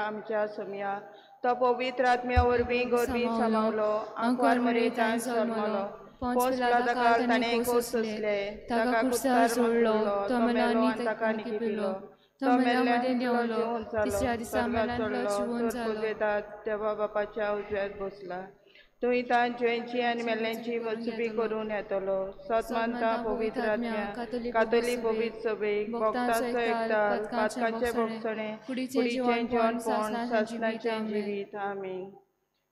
आमच्या सोमया तो पवित्र आत्म्या वरवीं गोरवीं समावलो, आंकवार मरेतान जल्मलो, पोंस पिलाता ताणें खोस सोंसले, ताका कुर्सार सोडलो, तो मेलो आनी ताका निकिपिलो, तो मेल्ल्यान जिवन जालो, स्वर्गात चडलो, तर पुजयतात देवा बापाच्या उजव्यात बसला. तूं तांची आनी मेल्ल्यांची वसुबी करून येतलो. सत मानता पवित्र आत्म्या कातोली पवित्र सभेक भक्तांचो एकताल पातकांचे भोगसणे कुडीचें जिवनपण सासणाचें जिवीत. आमीन.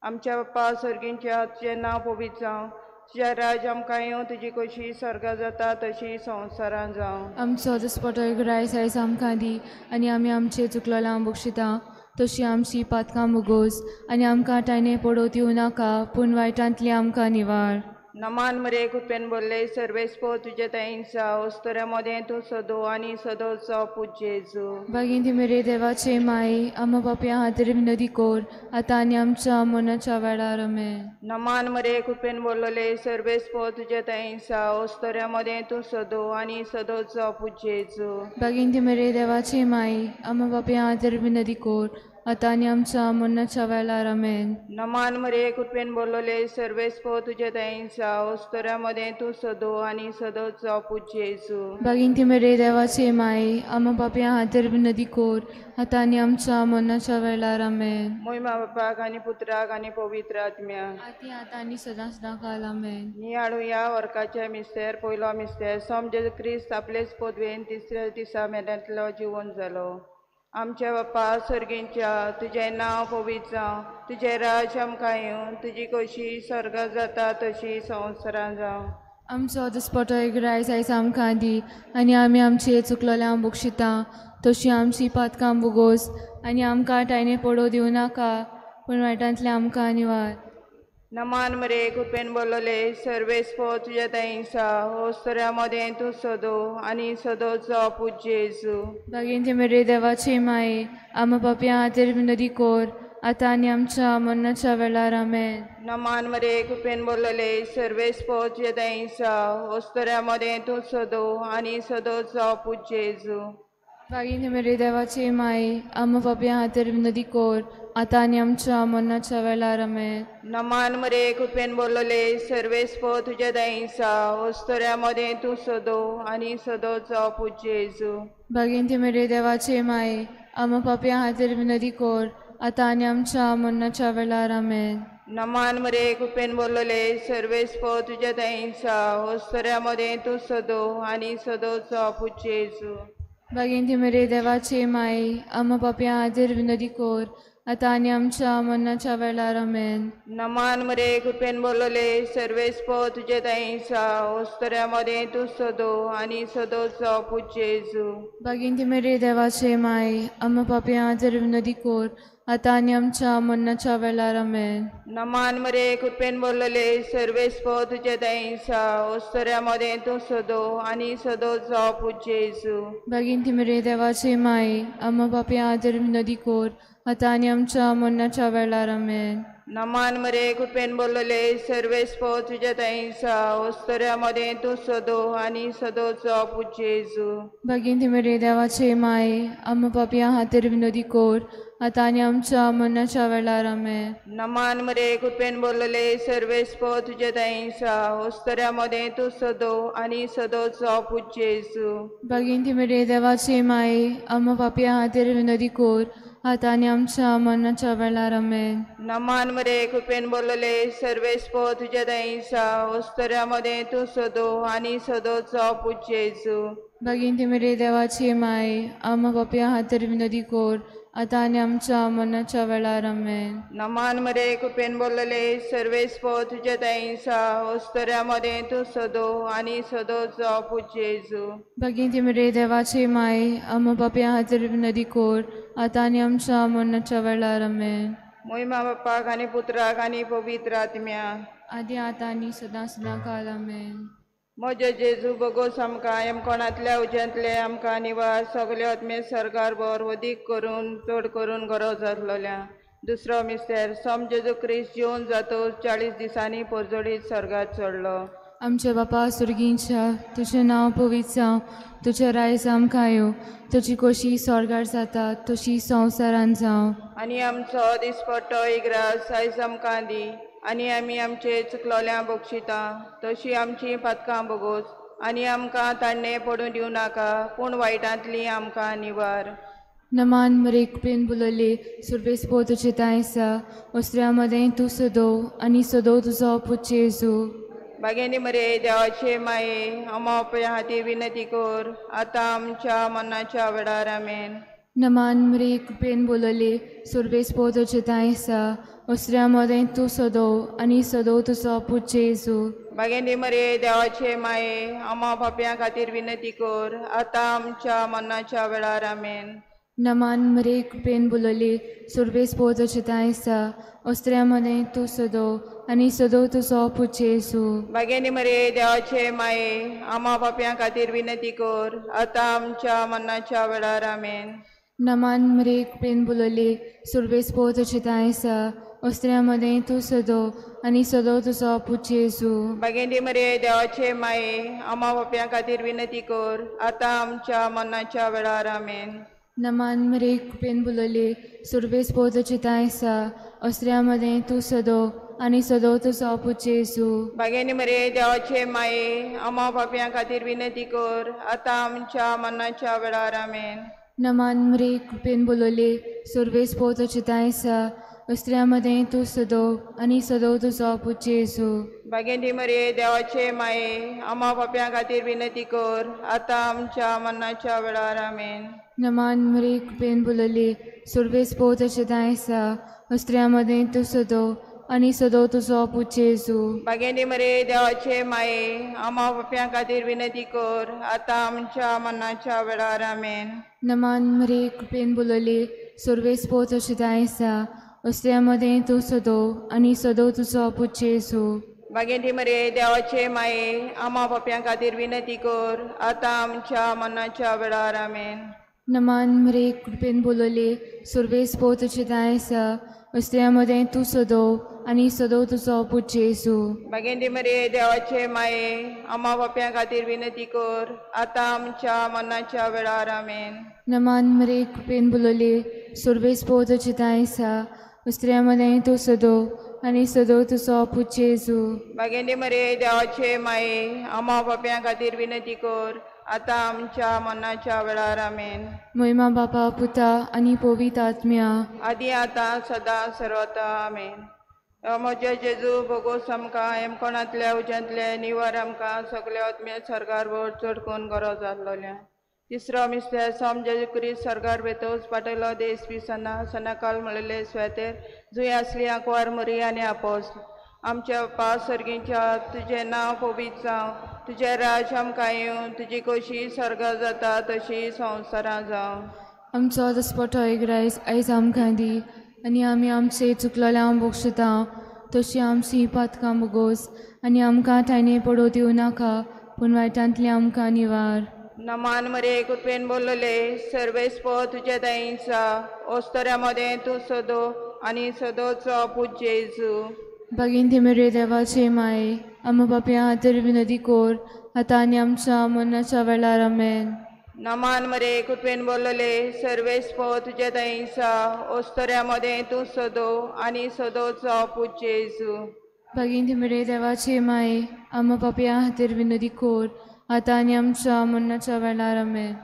आमच्या बाप्पा सर्गींच्या तुजें नांव पवित्र जावं, तुजें राज्य आमकां येवं, तुजी कशी स्वर्गा जाता तशी संवसारान जावं. आमचो दिसपटो ग्रायस आयज आमकां दी आनी आमी आमचे चुकलोलां बक्षिता तशी आमची पातकां मुगोस आनी आमकां ताणें पडोवं दिवं नाका, पूण वायटांतली आमकां निवार. नमान मरे कृपेन बोल्ले सर्वेस्पो तुजे ताईंचा ओस्तोऱ्या मदें तूं सदो आनी सदोचो पूत जेजू. बागीन मेरे देवाचे माई आमा पापया खातीर विनोदी कोर आतां आनी आमच्या मनाच्या वेळार. आमेन. नमान मरे कृपेन बोल्लोले सर्वेस्पो तुजे ताईंचा ओस्तोऱ्या मदें तूं सदो आनी सदोचो पूत जेजू. बागीन मेरे देवाचे माई आमा पापया खातीर विनोदी कोर आतां आनी आमच्या मरणाच्या वेळार. आमेन. नमान मरे कृपेन बोल्लोले सर्वेस्पो तुजे ताईंचा ओस्तोऱ्या मदें तूं सदो आनी सदोचो पूत जेजू. बागीन मेरे देवाचे माई आमा पापया खातीर विनोदी कोर आतां आनी आमच्या मरणाच्या वेळार. आमेन. मोहिमा बापाक आनी पुत्राक आनी पवित्र आत्म्या आती आतां आनी सदां सदां काल. आमेन. नियाळुया वर्काचे मिस्तेर. पयलो मिस्तेर. सोम जेजू क्रिस्त आपलेच पदवेन तिसऱ्या दिसा मेल्यांतलो जिवन जालो. आमच्या बाप्पा सर्गींच्या तुजें नांव पवित्र जावं, तुजें राज्य आमकां येवं, तुजी कशी स्वर्गात जाता तशी संवसारान जावं. आमचो दिसपटो ग्रायस आयज आमकां दी आनी आमी आमचे चुकलोल्यां बक्षिता तशी आमची पातकां बुगोस आनी आमकां ताणें पडोवं दिवं नाका, पूण वायटांतलें आमकां निवार. नमान मरे कृपेन बोल्लोले सर्वेस्पो तुज्या ताईंचा ओस्तोऱ्या मदें तूं सदो आनी सदोचो पूत जेजू. बागीन मेरे देवाचे माई आमा पापया खातीर विनोदी कोर आतां आनी आमच्या मरणाच्या वेळार. आमेन. नमान मरे कृपेन बोल्लोले सर्वेस्पो तुज्या ताईंचा ओस्तोऱ्या मदें तूं सदो आनी सदोचो पूत जेजू. बागीन मेरे देवाचे माई आमा पापया खातीर विनोदी कोर आतां आनी आमच्या मरणाच्या वेळार. आमेन. नमान मरे कृपेन बोल्लोले सर्वेस्पो तुज्या ताईंचा ओस्तोऱ्या मदें तूं सदो आनी सदोचो पूत जेजू. बागीन मेरे देवाचे माई आमा पापया खातीर विनोदी कोर आतां आनी आमच्या मरणाच्या वेळार. आमेन. नमान मरे कृपेन बोल्लोले सर्वेस्पो तुज्या ताईंचा ओस्तोऱ्या मदें तूं सदो आनी सदोचो पूत जेजू. बागीन मेरे देवाचे माई आमा पापया खातीर विनोदी कोर आतां आनी आमच्या मरणाच्या वेळार. आमेन. नमान मरे कृपेन बोल्लोले सर्वेस्पो तुजे ताईंचा ओस्तोऱ्या मदें तूं सदो आनी सदोचो पूत जेजू. बागीन मेरे देवाचे माई आमा पापया खातीर विनोदी कोर आतां आनी आमच्या मरणाच्या वेळार. आमेन. नमान मरे कृपेन बोल्लोले सर्वेस्पो तुजे ताईंचा ओस्तोऱ्या मदें तूं सदो आनी सदोचो पूत जेजू. बागीन मेरे देवाचे माई आमा पापया खातीर विनोदी कोर आतां आनी आमच्या मरणाच्या वेळार. आमेन. नमान मरे कृपेन बोल्लोले सर्वेस्पो तुज्या ताईंचा ओस्तोऱ्या मदें तूं सदो आनी सदोचो पूत जेजू. बागीन मेरे देवाचे माई आमा पापया खातीर विनोदी कोर आतां आनी आमच्या मरणाच्या वेळार. आमेन. नमान मरे कृपेन बोल्लोले सर्वेस्पो तुज्या ताईंचा ओस्तोऱ्या मदें तूं सदो आनी सदोचो पूत जेजू. बागीन मेरे देवाचे माई आमा पापया खातीर विनोदी कोर आतां आनी आमच्या मरणाच्या वेळार. आमेन. नमान मरे कृपेन बोल्लोले सर्वेस्पो तुज्या ताईंचा ओस्तोऱ्या मदें तूं सदो आनी सदोचो पूत जेजू. बागीन मेरे देवाचे माई आमा पापया खातीर विनोदी कोर आतां आनी आमच्या मरणाच्या वेळार. आमेन. नमान मरे कृपेन बोल्लोले सर्वेस्पो तुज्या ताईंचा ओस्तोऱ्या मदें तूं सदो आनी सदोचो पूत जेजू. बागीन मेरे देवाचे माई आमा पापया खातीर विनोदी कोर आतां आनी आमच्या मरणाच्या वेळार. आमेन. मोहिमा बापाक आनी पुत्राक आनी पवित्र आत्म्या आदी आतां आनी सदां सदां काल. आमेन. म्हजे जेजू बोगोस आमकां यमकोणांतल्या उज्यांतले आमकां निवार सगळे आत्मे सरकार बर वदीक करून चड करून गरज आसलोल्या. दुसरो मिस्तेर. सोम जेजू क्रिस्त जिवन जातो 40 दिसांनी परजळीत स्वर्गात चडलो. आमच्या बापा सुर्गींच्या तुजें नांव पवित्र जावं, तुजें रायज आमकां येवं, तुजी खोशी स्वर्गार जाता तशी संवसारान जावं. आनी आमचो दिसपट्टो इग्रास आयज आमकां दी आनी आमी आमचे चुकलोल्या बक्षिता तशी आमची पातकां बोगोस आनी आमकां ताणें पडूं दिवं नाका पूण वायटांतली आमकां निवार. नमान मरे कृपेन बुलयले सुरवेस पो तुजें दाय आसा, वस्त्र्या मदें तूं सदो आनी सदो तुजो पूत जेजू. बागेनी मरे देवाचे माये अम्मा हाती विनंती कर आतां आमच्या मनाच्या वेळार. आमेन. नमान मरे कृपेन बोलले सुरवेस पो तुजें दाय आसा, वस्त्र्या मदें तूं सदो आनी सदो तुजो पूत जेजू. बागेनी मरे देवाचे माये अम्मा पापयां खातीर विनंती कर आतां आमच्या मनाच्या वेळार. आमेन. नमान मरे कृपेन बोलले सुरवेस पो तुजें दाय आसा, वस्त्र्या मदें तूं सदो आनी सदो तुजो पूत जेजू. बागेनी मरे देवाचे माये आम्हा पापयां खातीर विनंती कर आतां आमच्या मनाच्या वेळार. आमेन. नमान मरे कृपेन बोलले सुरवेस पो तुजें दाय आसा, वस्त्र्या मदें तूं सदो आनी सदो तुजो पूत जेजू. बागेनी मरे देवाचे माये आम्हा पापयां खातीर विनंती कर आतां आमच्या मनाच्या वेळार. आमेन. नमान मरे कृपेन बोलले सुरवेस पो तुजें दाय आसा, वस्त्र्या मदें तूं सदो आनी सदो तुजो पूत जेजू. बागेनी मरे देवाचे माये आम्हा पापयां खातीर विनंती कर आतां आमच्या मनाच्या वेळार. आमेन. नमान मरे कृपेन बोलले सुरवेस पो तुजें दाय आसा, वस्त्र्या मदें तूं सदो आनी सदो तुजो पूत जेजू. बागेनी मरे देवाचे माये आम्हा पापयां खातीर विनंती कर आतां आमच्या मनाच्या वेळार. आमेन. नमान मरे कृपेन बोलले सुरवेस पो तुजें दाय आसा, वस्त्र्या मदें तूं सदो आनी सदो तुजो पूत जेजू. बागेनी मरे देवाचे माये आम्हा पापयां खातीर विनंती कर आतां आमच्या मनाच्या वेळार. आमेन. नमान मरे कृपेन बोलले सुरवेस पो तुजें दाय आसा, वस्त्र्या मदें तूं सदो आनी सदो तुजो पूत जेजू. बागेनी मरे देवाचे माये आम्हा पापयां खातीर विनंती कर आतां आमच्या मनाच्या वेळार. आमेन. नमान मरे कृपेन बोलले सुरवेस पो तुजें दाय आसा, वस्त्र्या मदें तूं सदो आनी सदो तुजो पूत जेजू. बागेनी मरे देवाचे माये आम्हा पापयां खातीर विनंती कर आतां आमच्या मनाच्या वेळार. आमेन. नमान मरे कृपेन बोलले सुरवेस पो तुजें दाय आसा, वस्त्र्या मदें तूं सदो आनी सदो तुजो पूत जेजू. बागेनी मरे देवाचे माये आम्हा पापयां खातीर विनंती कर आतां आमच्या मनाच्या वेळार. आमेन. महिमा बापा पुता आनी पवित्र आत्म्या आदी आतां सदां सर्वता. आमेन. म्हज्या जेजू भोगोस आमकां हेमकोणांतल्या उज्यांतले निवार आमकां सगल्या आत्म्या सरकार व्हड चड करून गरज आसलोल्या. तिसरो मिस्तेर सम जेजू क्रिस्त सरकार वेतोच पाटयलो देश पिसना सनाकाल म्हणलेले स्वेतेर जुंय आसली आंकवार मरी आनी आपोस. आमच्या पास सर्गींच्या तुजें नांव पवित्र जावं, तुजें राज आमकां येवं, तुजी खोशी स्वर्गार जाता तशी संवसारां जावं. आमचो दसपटो इग्रायज आयज आमकां दी आनी आमी आमचे चुकलोल्या बक्षिता तशी आमची पातकां बोगोस आनी आमकां ताणें पडोवं दिवं नाका पूण वायटांतलें आमकां निवार. नमान मरे कृपेन बोलले सर्वेस्प तुज्या दयेंचा ओस्तऱ्या मदें तूं सदो आनी सदोचो पूत जेजू. बागीन मेरे देवाचे माये आमा पापया खातीर विनंती कोर आतां आनी आमच्या मरणाच्या वेळार. आमेन. नमान मरे कृपेन बोलले सर्वेस्प तुज्या दयेंचा ओस्तऱ्या मदें तूं सदो आनी सदोचो पूत जेजू. बागीन मेरे देवाचे माये आमा पापया खातीर विनंती कोर आतां आनी आमच्या मरणाच्या वेळार. आमेन.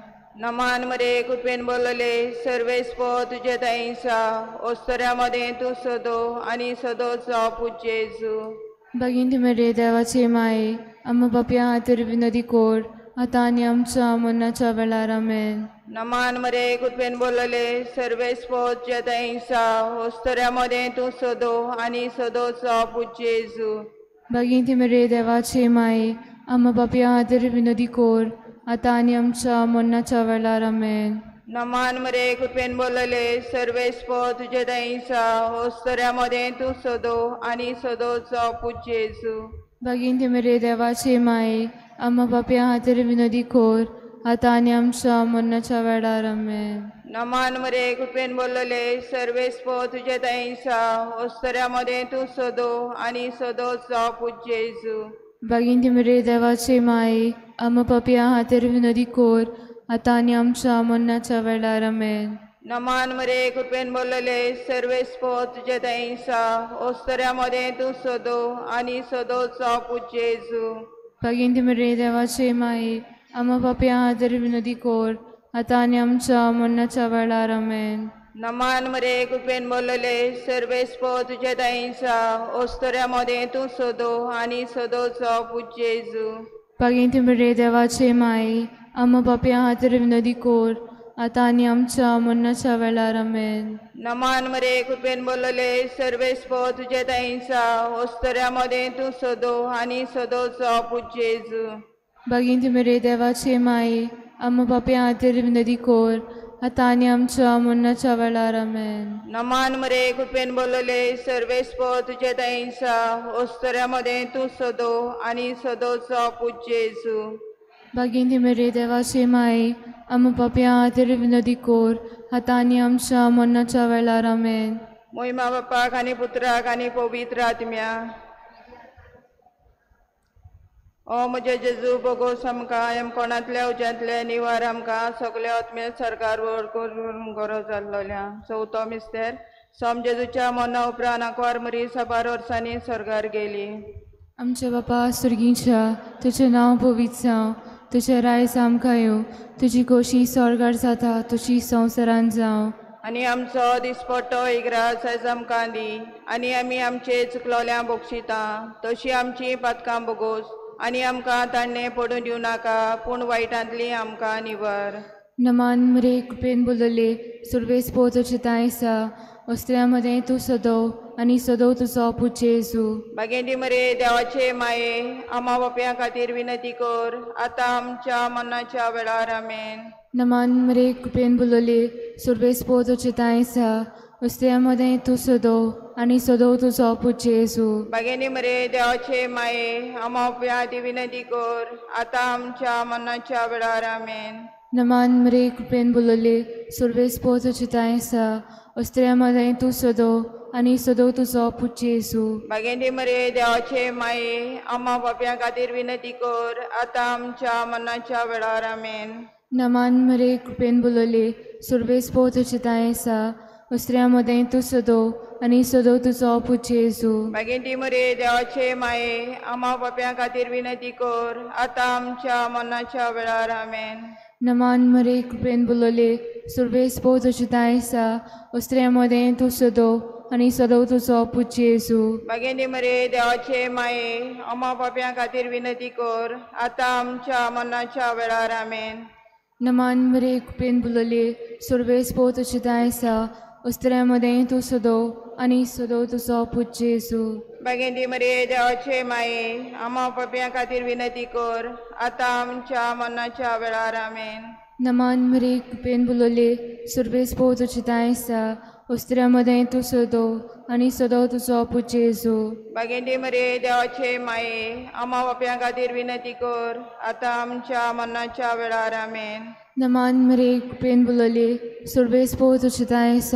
नमान मरे कृपेन बोलले सर्वेस्प तुज्या दयेंचा ओस्तऱ्या मदें तूं सदो आनी सदोचो पूत जेजू. बागीन मेरे देवाचे माये आमा पापया खातीर विनंती कोर आतां आनी आमच्या मरणाच्या वेळार. आमेन. नमान मरे कृपेन बोलले सर्वेस्प तुज्या दयेंचा ओस्तऱ्या मदें तूं सदो आनी सदोचो पूत जेजू. बागीन मेरे देवाचे माये आमा पापया खातीर विनंती कोर आतां आनी आमच्या मरणाच्या वेळार. आमेन. नमान मरे कृपेन बोलले सर्वेस्प तुज्या दयेंचा ओस्तऱ्या मदें तूं सदो आनी सदोचो पूत जेजू. बागीन मेरे देवाचे माये आमा पापया खातीर विनंती कोर आतां आनी आमच्या मरणाच्या वेळार. आमेन. नमान मरे कृपेन बोलले सर्वेस्प तुज्या दयेंचा ओस्तऱ्या मदें तूं सदो आनी सदोचो पूत जेजू. बागीन मरे देवाचे माये आमा पापया खातीर विनोदी कोर आतां आनी आमच्या मरणाच्या वेळार आमेन. नमान मरे कृपेन बोलले सर्वेस्पो तुजे दयसा ओस्तऱ्या मदें तूं सदो आनी सदोचो पूत जेजू. बागीन मरे देवाचे माये आमा पापया खातीर विनोदी कोर आतां आनी आमच्या मरणाच्या वेळार आमेन. नमान मरे कृपेन बोलले सर्वेस्पो तुजे दयसा ओस्तऱ्या मदें तूं सदो आनी सदोचो पूत जेजू. बागीन मरे देवाचे माये आमा पापया खातीर विनोदी कोर आतां आनी आमच्या मरणाच्या वेळार आमेन. नमान मरे कृपेन बोलले सर्वेस्पो तुजे दयसा ओस्तऱ्या मदें तूं सदो आनी सदोचो पूत जेजू. बागीन मरे देवाचे माये आमा पापया खातीर विनोदी कोर आतां आनी आमच्या मरणाच्या वेळार आमेन. नमान मरे कृपेन बोलले सर्वेस्पो तुजे दयसा ओस्तऱ्या मदें तूं सदो आनी सदोचो पूत जेजू. बागीन मरे देवाचे माये आमा पापया खातीर विनोदी कोर आतां आनी आमच्या मरणाच्या वेळार आमेन. मोहिमा बापाक आनी पुत्राक आनी पवित्र आत्म्या. ओ म्हजे जेजू बोगोस आमकां यमकोणांतल्या उज्यांतले निवार आमकां सगल्या आत्मे सरकार व्हड करून गरज जाल्लोल्या. चवथो मिस्तेर सोम जेजूच्या मना उपरांत आंकवार मरी साबार वर्सांनी स्वर्गार गेली. आमच्या बापा सुर्गीच्या तुजें नांव पवित्र जावं, तुजें रायज आमकां येवं, तुजी खोशी स्वर्गार जाता तशी संवसारांत जावं. आनी आमचो दिसपट्टो इग्रास आयज आमकां दी आनी आमी आमचे चुकलोल्या बक्षिता तशी आमची पातकां बोगोस आनी आमकां ताणें पडून दिवं नाका पूण वायटांतली आमकां निवार. नमान मरे कृपेन बोलले सुर्वेस तुजें दायज ओस्त्र्या मदें तूं सदो आनी सदो तुजो पूत जेजू. बागेंदी मरे देवाचे माये आमा बापया खातीर विनंती कर आतां आमच्या मनाच्या वेळार आमेन. नमान मरे कृपेन बोलले सुर्वेस तुजें दायज ओस्त्र्या मदें तूं सदो आनी सदो तुजो पूत जेजू. बागेंदी मरे देवाचे माये आमा बापया खातीर विनंती कर आतां आमच्या मनाच्या वेळार आमेन. नमान मरे कृपेन बोलले सुर्वेस तुजें दायज ओस्त्र्या मदें तूं सदो आनी सदो तुजो पूत जेजू. बागेंदी मरे देवाचे माये आमा बापया खातीर विनंती कर आतां आमच्या मनाच्या वेळार आमेन. नमान मरे कृपेन बोलले सुर्वेस तुजें दायज ओस्त्र्या मदें तूं सदो आनी सदो तुजो पूत जेजू. बागेंदी मरे देवाचे माये आमा बापया खातीर विनंती कर आतां आमच्या मनाच्या वेळार आमेन. नमान मरे कृपेन बोलले सुर्वेस तुजें दायज ओस्त्र्या मदें तूं सदो आनी सदो तुजो पूत जेजू. बागेंदी मरे देवाचे माये आमा बापया खातीर विनंती कर आतां आमच्या मनाच्या वेळार आमेन. नमान मरे कृपेन बोलले सुर्वेस तुजें दायज ओस्त्र्या मदें तूं सदो आनी सदो तुजो पूत जेजू. बागेंदी मरे देवाचे माये आमा पापया खातीर विनंती कर आतां आमच्या मनाच्या वेळार आमेन. नमान मरे कृपेन बोलले सुर्वेस तुजें दायज ओस्त्र्या मदें तूं सदो आनी सदो तुजो पूत जेजू. बागेंदी मरे देवाचे माये आमा बापया खातीर विनंती कर आतां आमच्या मनाच्या वेळार आमेन. नमान मरे कृपेन बोलले सुर्वेस तुजें दायज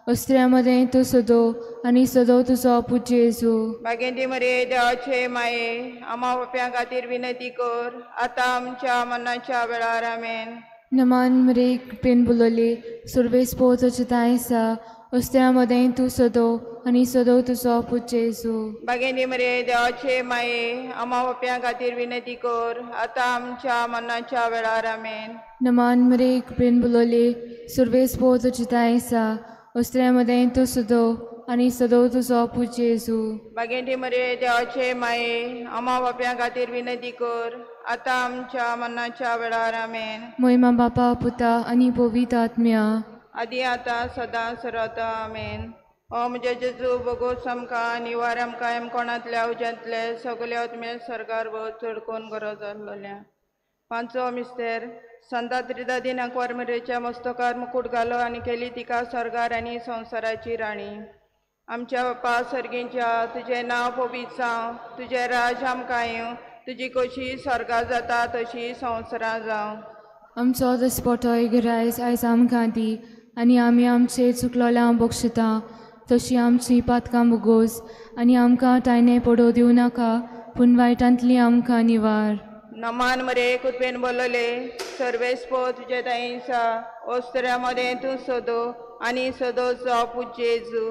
ओस्त्र्या मदें तूं सदो आनी सदो तुजो पूत जेजू. बागेंदी मरे देवाचे माये आमा बापया खातीर विनंती कर आतां आमच्या मनाच्या वेळार आमेन. नमान मरे कृपेन बोलले सुर्वेस तुजें दायज ओस्त्र्या मदें तूं सदो आनी सदो तुजो पूत जेजू. बागेंदी मरे देवाचे माये आमा बापया खातीर विनंती कर आतां आमच्या मनाच्या वेळार आमेन. नमान मरे कृपेन बोलले सुर्वेस तुजें दायज ओस्त्र्या मदें तूं सदो आनी सदो तुजो पूत जेजू. बागेंदी मरे देवाचे माये आमा बापया खातीर विनंती कर आतां आमच्या मनाच्या वेळार आमेन. मोहिमा बापा पुता आनी पवित्र आत्म्या आदी आतां सदां सरता आमेन. ओ म्हजे जेजू बोगोस आमकां निवार आमकां यमकोणांतल्या उज्यांतले सगळे आत्मे सरकार चड करून गरज आसलोल्या. पांचवो मिस्तेर संता त्रिदा आंकवार मरेच्या मस्तकार मुकूट घालो आनी केली तिका स्वर्गार आनी संवसाराची राणी. आमच्या बापा सर्गींच्या तुजें नांव पवित्र जावं, तुजें राज आमकां येवं, तुजी कशी स्वर्गार जाता तशी संवसारां जावं. आमचो दिसपटो गिरायस आयज आमकां दी आनी आमी आमचे चुकलोल्या बक्षिता तशी आमची पातकां बोगोस आनी आमकां तायणे पडो दिवं नाका पूण वायटांतली आमकां निवार. नमान मरे कृपेन बोलले सर्वेस्पो तुजे दायिसा ओस्तऱ्या मदें तूं सोदो आनी सदोचो पूत जेजू.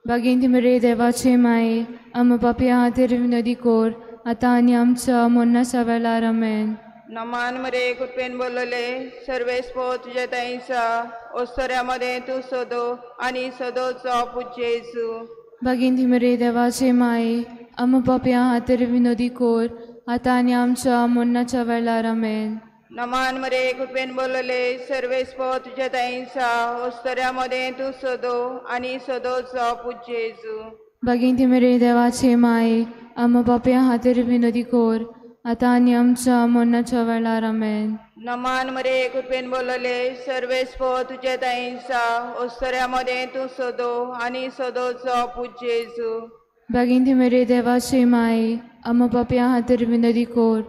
बागेंत मरे देवाचे माये आमकां पापया खातीर विनोदी कोर आतां आनी आमच्या मरणाच्या वेळार. आमेन. नमान मरे कृपेन बोलले सर्वेस्पो तुजे दायिसा ओस्तऱ्या मदें तूं सोदो आनी सदोचो पूत जेजू. बागेंत मरे देवाचे माये आमकां पापया खातीर विनोदी कोर आतां आनी आमच्या मरणाच्या वेळार. आमेन. नमान मरे कृपेन बोलले सर्वेस्पो तुजे दायिसा ओस्तऱ्या मदें तूं सोदो आनी सदोचो पूत जेजू. बागेंत मरे देवाचे माये आमकां पापया खातीर विनोदी कोर आतां आनी आमच्या मरणाच्या वेळार. आमेन. नमान मरे कृपेन बोलले सर्वेस्पो तुजे दायिसा ओस्तऱ्या मदें तूं सोदो आनी सदोचो पूत जेजू. बागेंत मरे देवाचे माये आमकां पापया खातीर विनोदी कोर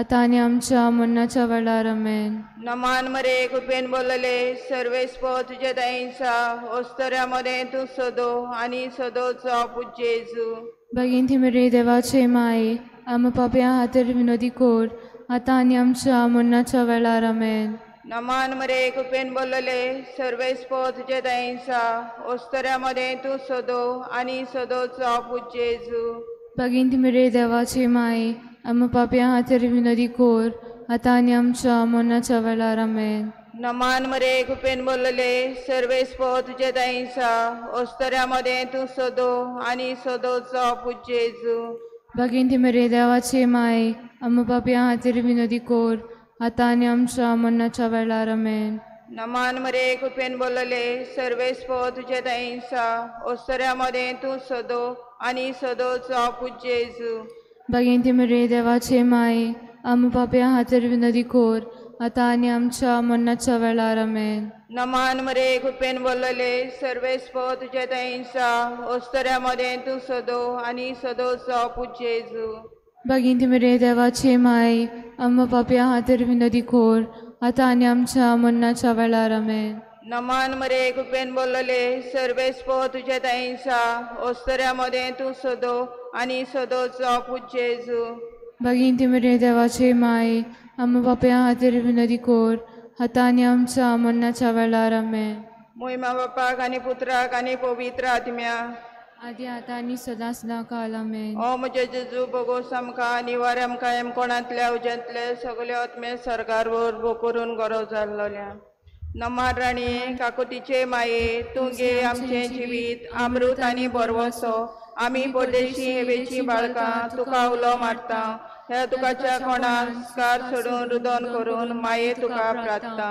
आतां आनी आमच्या मरणाच्या वेळार. आमेन. नमान मरे कृपेन बोलले सर्वेस्पो तुजे दायिसा ओस्तऱ्या मदें तूं सोदो आनी सदोचो पूत जेजू. बागेंत मरे देवाचे माये आमकां पापया खातीर विनोदी कोर आतां आनी आमच्या मरणाच्या वेळार. आमेन. नमान मरे कृपेन बोलले सर्वेस्पो तुजे दायिसा ओस्तऱ्या मदें तूं सोदो आनी सदोचो पूत जेजू. बागेंत मरे देवाचे माये आमकां पापया खातीर विनोदी कोर आतां आनी आमच्या मरणाच्या वेळार. आमेन. नमान मरे कृपेन बोलले सर्वेस्पो तुजे दायिसा ओस्तऱ्या मदें तूं सोदो आनी सदोचो पूत जेजू. बागेंत मरे देवाचे माये आमकां पापया खातीर विनोदी कोर आतां आनी आमच्या मरणाच्या वेळार. आमेन. नमान मरे कृपेन बोलले सर्वेस्पो तुजे दायिसा ओस्तऱ्या मदें तूं सोदो आनी सदोचो पूत जेजू. बागेंत मरे देवाचे माये आमकां पापया खातीर विनोदी कोर आतां आनी आमच्या मरणाच्या वेळार. आमेन. नमान मरे कृपेन बोलले सर्वेस्पो तुजे दायिसा ओस्तऱ्या मदें तूं सोदो आनी सदोचो पूत जेजू. बागेंत मरे देवाचे माये आमकां पापया खातीर विनोदी कोर आतां आनी आमच्या मरणाच्या वेळार. आमेन. नमान मरे कृपेन बोलले सर्वेस्पो तुजे दायिसा ओस्तऱ्या मदें तूं सोदो आनी सदोचो पूत जेजू. बागेंत मरे देवाचे माये आमकां पापया खातीर विनोदी कोर आतां आनी आमच्या मरणाच्या वेळार. आमेन. मोहिमा बापाक आनी पुत्राक आनी पवित्र आत्म्या आदी आतां आनी सदां सदां काल. आमेन. ओ म्हजे जेजू भोगोस आमकां निवार आमकां एमकोणांतल्या उज्यांतले सगळे आत्मे सरकार वर करून गरज जाल्लोल्या. नमान राणी काकुतीचे माये तूं गे आमचें जिवीत अमृत आनी बरवसो आमी परदेशी हेवेची बाळकां तुका उलो मारता ह्या तुकाच्या कोणाक स्कार सोडून रुदन करून माये तुका प्रार्थना.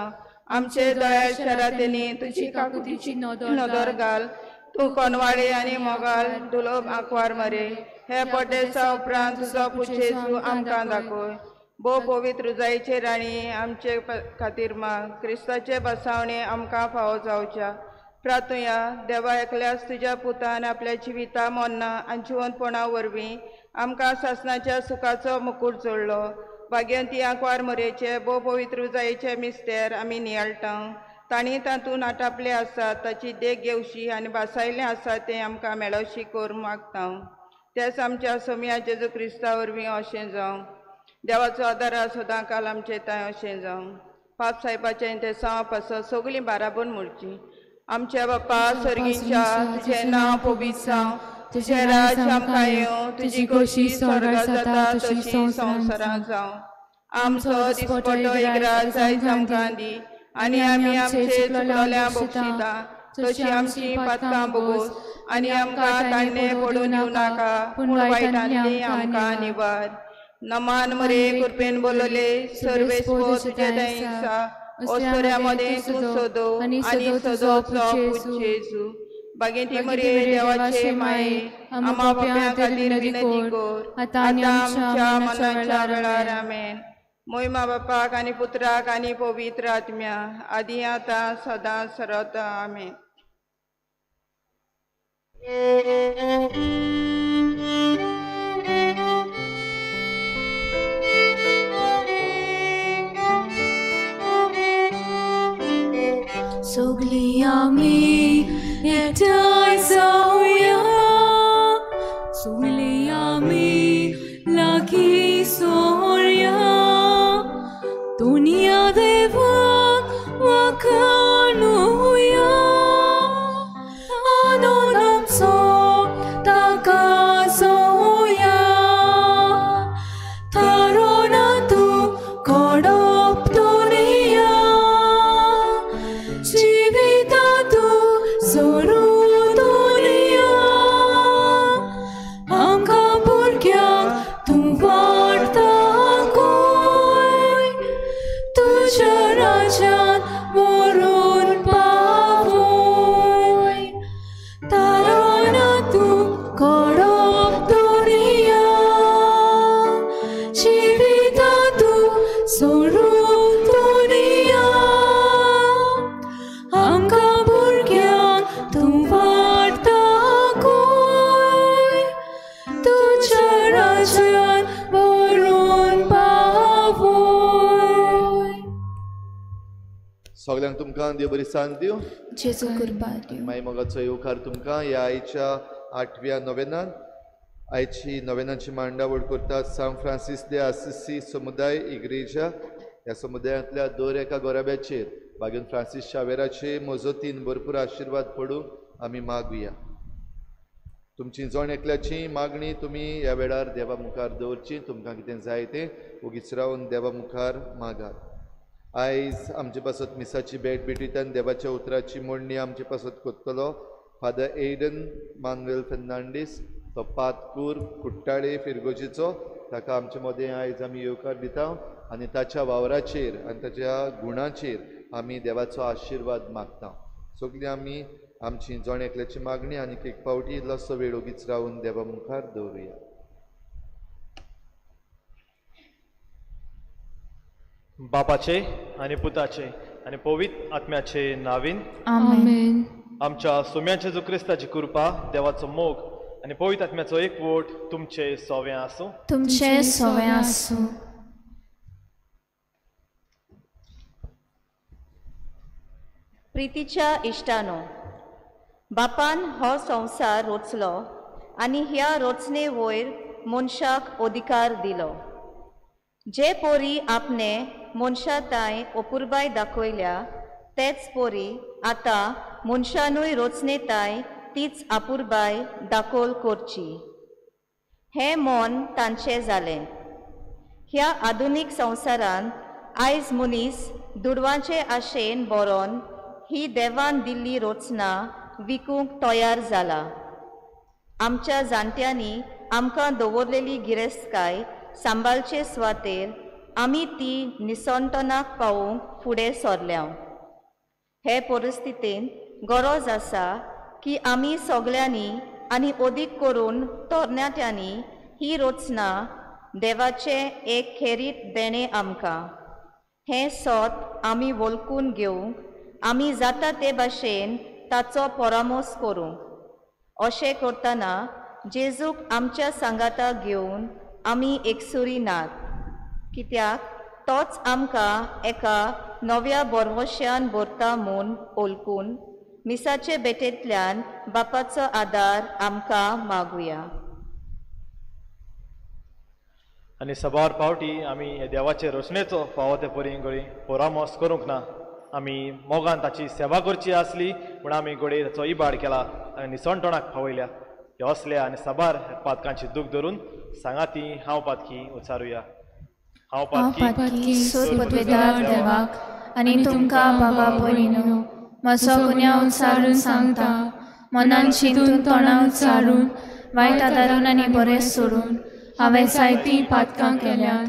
आमचे दयाळ शरातेनी तुजी काकुतीची नदर घाल तूं कोनवाळे आनी मोगाल दुलोब आंकवार मरे हे परदेसा उपरांत तुजो पुजेजू आमकां दाखय. भोव पवित्र जायचे राणी आमचे खातीर माग क्रिस्ताचे बसावणे आमकां फावो जावच्या. प्रार्थुया देवा एकल्याच तुज्या पुतान आपल्या जिविता मरणां आनी जिवनपणा वरवीं आमकां सासणाच्या सुखाचो मुकूट जोडलो. भाग्यवंती आंकवार मरेचे भोव पवित्र जायचे मिस्तेर आमी नियाळटा तांणी तातूंत आटापले आसा ताची देख घेवशी आनी भासायलें आसा तें आमकां मेळोवशी करूं मागता. तेच आमच्या सोमया जेजू क्रिस्ता वरवीं अशें जावं. देवाचो आदार सदां काल आमचे तांय अशें जावं. पाप साहेबाचें ते सांव पासत सगळीं बाराबोन मोडची. आमच्या बापा सर्गीच्या तुजें नांव पवित्र जावं तुजें राज्य आमकां येवं तुजी खोशी स्वर्गात जाता तशी संवसारांत जावं. आमचो दिसपटो एक रात आयज आमकां दी आनी आमी आमचे चुकलोल्या बक्षिता तशी आमची पातकां बोगोस आनी आमकां ताणें पडून दिवं नाका पूण वायटांतली आमकां निवार. नमान मरे कृपेन बोलले सर्वेस्पो तुजे दायिसा ओस्तऱ्या मदें तूं सोदो आनी सदोचो पूत जेजू. बागेंती मरे देवाचे माये आम्हा पाप्यां खातीर विनंती कर आतां आमच्या मरणाच्या वेळार. आमेन. मोहिमा बापाक आनी पुत्राक आनी पवित्र आत्म्या आदी आतां सदां सरता. आमेन. सगळीं आमी एकठांय जावया, सगळीं आमी लागीं सगळ्यांक तुमकां देव बरी सांत दिवं, जेजू कृपा दिवं. माई मोगाचो येवकार तुमकां ह्या आयच्या आठव्या नोवेनान. आयची नोवेनाची मांडावळ करता सांत फ्रांसीस दे आसिसी समुदाय इग्रेजा. ह्या समुदायांतल्या दर एका गोराब्याचेर बागेन फ्रांसीस शावेराचे मजतीन भरपूर आशिर्वाद पडूंक आमी मागुया. तुमची जण एकल्याची मागणी तुमी ह्या वेळार देवा मुखार दवरची. तुमकां कितें जाय तें ओगीच रावन देवा मुखार मागात. आयज आमचे पासत मिसाची भेट भेटयतान देवाच्या उतराची मोडणी आमचे पासत करतलो फादर एडन मानुएल फेर्नांडीस. तो पातकूर कुट्टाळे फिरगोजीचो. ताका आमचे मदें आयज आमी येवकार दिता आनी ताच्या वावराचेर आनी ताच्या गुणाचेर आमी देवाचो आशिर्वाद मागता. सगळीं आमी आमची जण एकल्याची मागणी आनी एक फावटी इल्लोसो वेळ ओगीच रावन देवा मुखार दवरुया. बापाचे आनी पुताचे आनी पवित्र आत्म्याचे नावीन आमेन. आमच्या सोम्याचे जो क्रिस्ताची कृपा, देवाचो मोग आनी पवित्र आत्म्याचो एकवट तुमचे सोवे आसूं. तुमचे सोवे आसूं. प्रितीच्या इश्टानो, बापान हो संवसार रोचलो आनी ह्या रोचणे वयर मनशाक अधिकार दिलो. जे पोरी आपणे मनशा तांय अपुरबाय दाखयल्या तेच पोरी आतां मनशानूय रोचणे तांय तीच अपुरबाय दाखोल करची. हें मन तांचें जालें. ह्या आधुनीक संवसारांत आयज मनीस दुडवांचे आशेन बरोवन ही देवान दिल्ली रचना विकूंक तयार जाला. आमच्या जाणट्यांनी आमकां दवरलेली गिरेस्तकाय सांबाळचे सुवातेर आमी ती निसणटनाक पावोवंक फुडें सरल्या. हे परिस्थितींत गरज आसा की आमी सगळ्यांनी आनी अदीक करून तरणाट्यांनी ही रचना देवाचें एक खेरीत देणें आमकां. हें सत आमी वळखून घेवंक आमी जाता ते भाशेन ताचो परामर्श करूंक. अशें करतना जेजूक आमच्या सांगाताक घेवन आमी एकसुरी नात, कित्याक तोच आमकां एका नव्या बरवश्यान भरता म्हूण वळखून मिसाचे भेटेंतल्यान बापाचो आदार आमकां मागुया. आनी सबार फावटी आमी देवाचे रचणेचो फावो ते परी घडये परामर्श करूंक ना. आमी मोगान ताची सेवा करची आसली पूण आमी घडये ताचो इबाड केला आनी निसणटणाक पावयल्या. ह्या असल्या आनी साबार पातकांची दूख धरून सांगाती हांव पातकी उचारुया. हांव पातकी सोदपदवेदार देवाक आनी तुमकां बाबा भयणीनो म्हजो गुन्यांव उचारून सांगता. मनान चिंतून तोंडान उचारून वायट आदारून आनी बरें सोडून हांवें जायतीं पातकां केल्यात.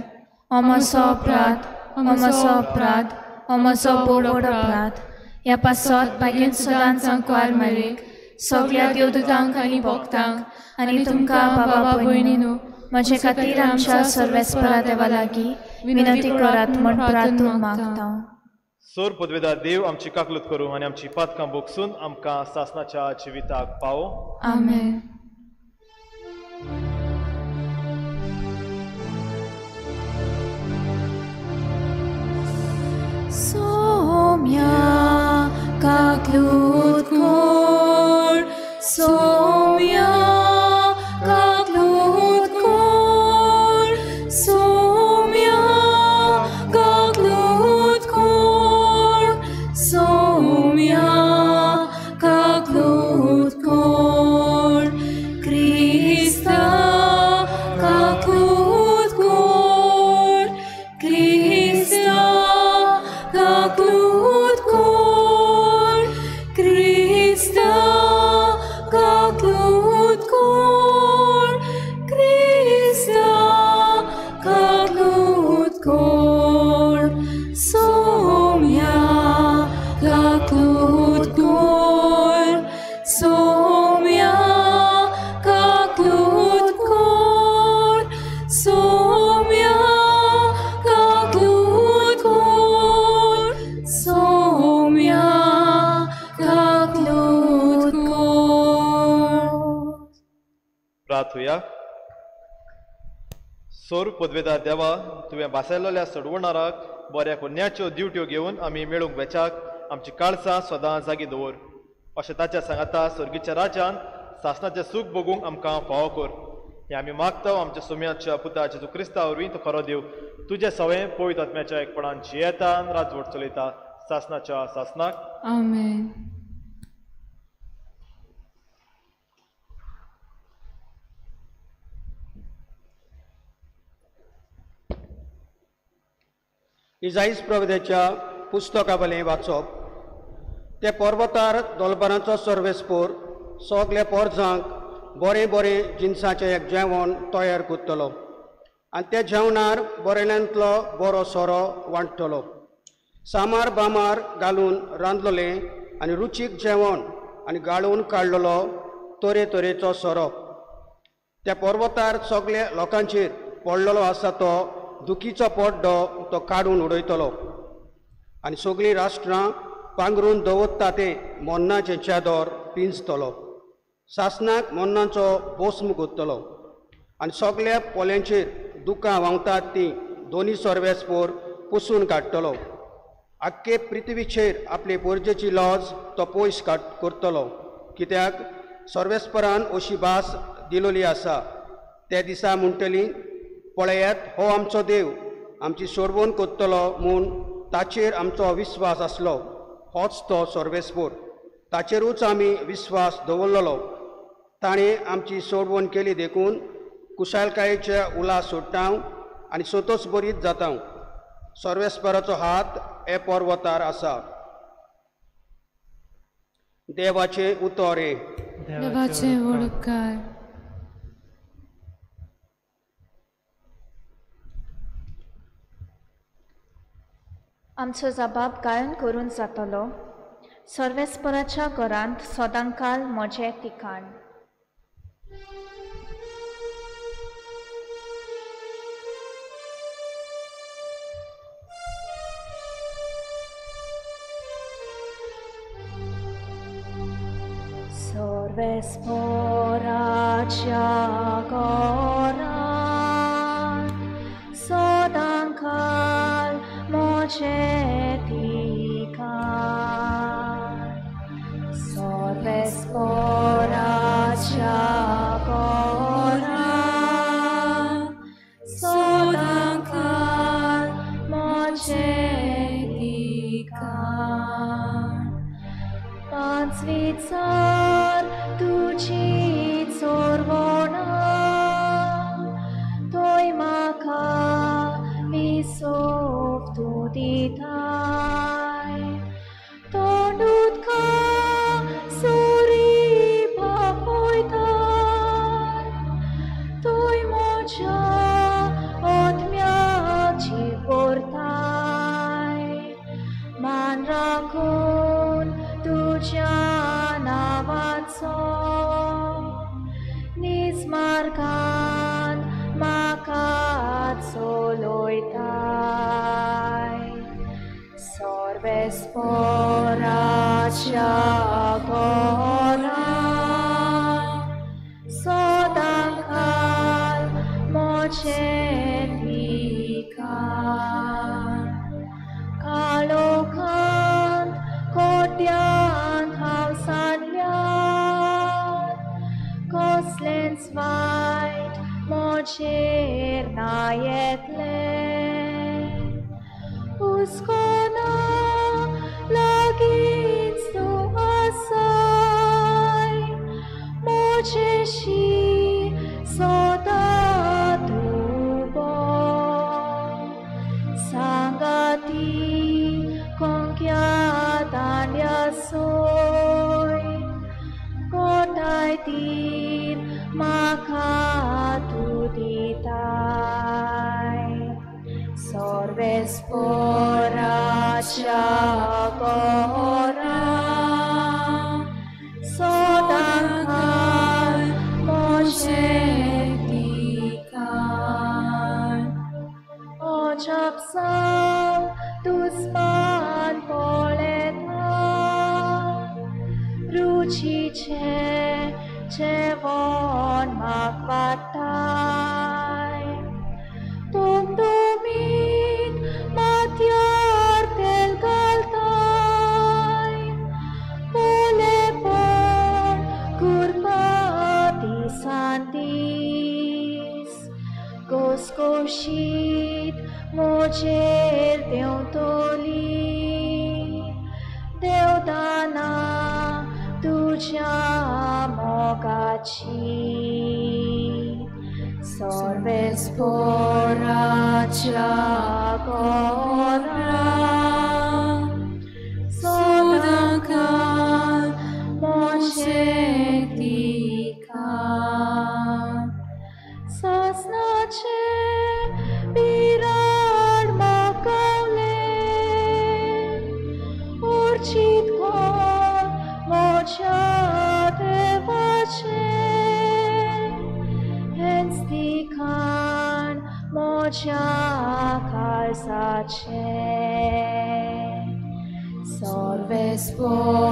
हो म्हजो अपराध, हो म्हजो अपराध, हो म्हजो बोड अपराध. ह्या पासत बागेन सदांच आंकवार मरेक सगळ्या देवदूतांक आनी भक्तांक आनी तुमकां बाबा भयणीनो म्हजे खातीर आमच्या सर्वेस्परा देवा लागीं विनंती करात म्हूण प्रार्थून मागता. सोर पदवेदार देव आमची काकलूत करूं आनी आमची पातकां बोगसून आमकां सासनाच्या जिविताक पावो. आमेन. सोम्या काकलूत कोर, सोम्या काकलूत कोर, सोम्या काकलूत कोर, सोम्या काकलूत कोर, क्रिस्ता काकलूत कोर, क्रिस्ता काकलूत कोर, क्रिस्ता काकलूत कोर, क्रिस्ता काकलूत कोर, सोम्या काकलूत कोर, सोम्या काकलूत कोर, सोम्या काकलूत कोर, सोम्या काकलूत कोर. प्रार्थुया. सोर पदवेदार देवा, तुवें भासायलेल्या सडवणाराक बऱ्या पुण्याच्यो ड्युट्यो घेवन आमी मेळूंक वेचाक आमची काळसां सदां जागी दवर. अशें ताच्या सांगाता स्वर्गीच्या राज्यान सासणाचें सूख भोगूंक आमकां फावो कर. हें आमी मागता आमच्या सोम्याच्या पुता जेजू क्रिस्ता वरवीं, तो खरो देव तुजें सवें पवित्र आत्म्याच्या एकपणान जियेता राजवट चलयता सासणाच्या सासणाक. आमेन. इजाईस प्रभुदेच्या पुस्तकावलें वाचप. ते पर्वतार दोलबरांचो सर्वेस्पोर सगल्या पोरजांक बरें बरें जिनसाचें एक जेवण तयार करतलो आनी त्या जेवणार बरेल्यांतलो बरो सोरो वांट्टलो. सामार बामार घालून रांदलोलें आनी रुचीक जेवण आनी गाळून काडलेलो तरेतरेचो सोरो. त्या पर्वतार सगल्या लोकांचेर पडलेलो आसा तो दुखीचो पड्डो तो काडून उडयतलो आनी सगळीं राष्ट्रां पांगरून दवरता तें मोन्नाचें चादर पिंजतलो. सासणाक मोन्नाचो बोस्म करतलो आनी सगल्या पोल्यांचेर दुकां व्हांवतात तीं दोनी सर्वेस्पोर पुसून काडटलो. आख्खे पृथ्वीचेर आपले पोरजेची लॉज तो पयस करतलो, कित्याक सर्वेस्परान अशी भास दिलोली आसा. त्या दिसा म्हणटली, पळयात हो आमचो देव आमची सोडवण करतलो म्हूण ताचेर आमचो विस्वास आसलो. होच तो सर्वेस्पोर, ताचेरूच आमी विस्वास दवरलेलो. ताणें आमची सोडवण केली देखून कुशालकायेचे उलास सोडटा आनी सोतोच बरीच जाता. सर्वेस्पराचो हात हे पर्वतार आसा. देवाचें उतर हें. देवाचें व्हड उपकार. आमचो जबाब गायन करून जातलो. सर्वेस्पराच्या घरांत सदांकाल म्हजें ठिकाण. सर्वेस्पराच्या घरांत सदांकाल म्हजें ठिकाण. सर्वेस्पराच्या घरांत सदांकाल म्हजें ठिकाण. पांचवीचार तुजी चोरवणां थंय म्हाका विसव तूं दिताय. तोंड उदका सुरी भापयताय थंय म्हज्या आत्म्याक जीव भरताय. मान राखून तुज्या नांवाचो नीज मार्गान म्हाका चलयताय. सर्वेस्पराच्या घरांत सदांकाल म्हजें ठिकाण. काळोखांत कोट्यांत हांव सांडल्यार कसलेंच वायट म्हजेर ना येतलें. हुस्को ना लागींच तूं आसाय म्हजेशी सदां तूं उबो. सांगाती कोंक्या दांड्या सोय कोटाय तीर म्हाका तूं दिताय. सर्वेस्पराच्या घरांत सदांकाल म्हजें ठिकाण. अजाप जावन दुस्मान पळयता रुचीचें जेवण म्हाका वाडटाय. तुमतुमीत माथ्यार तेल घालताय शीत मोजेर देंवतली देवदाना तुज्या मोगाची सर्वेस्पोराच्या कोरा सदांकाळ मोशे तिका सासनाचे बिराड माकावले उर्चित कोण मोज्या देवाचे हेंच दिखाण मोज्या काळजाचे सर्वेस्पोराच्या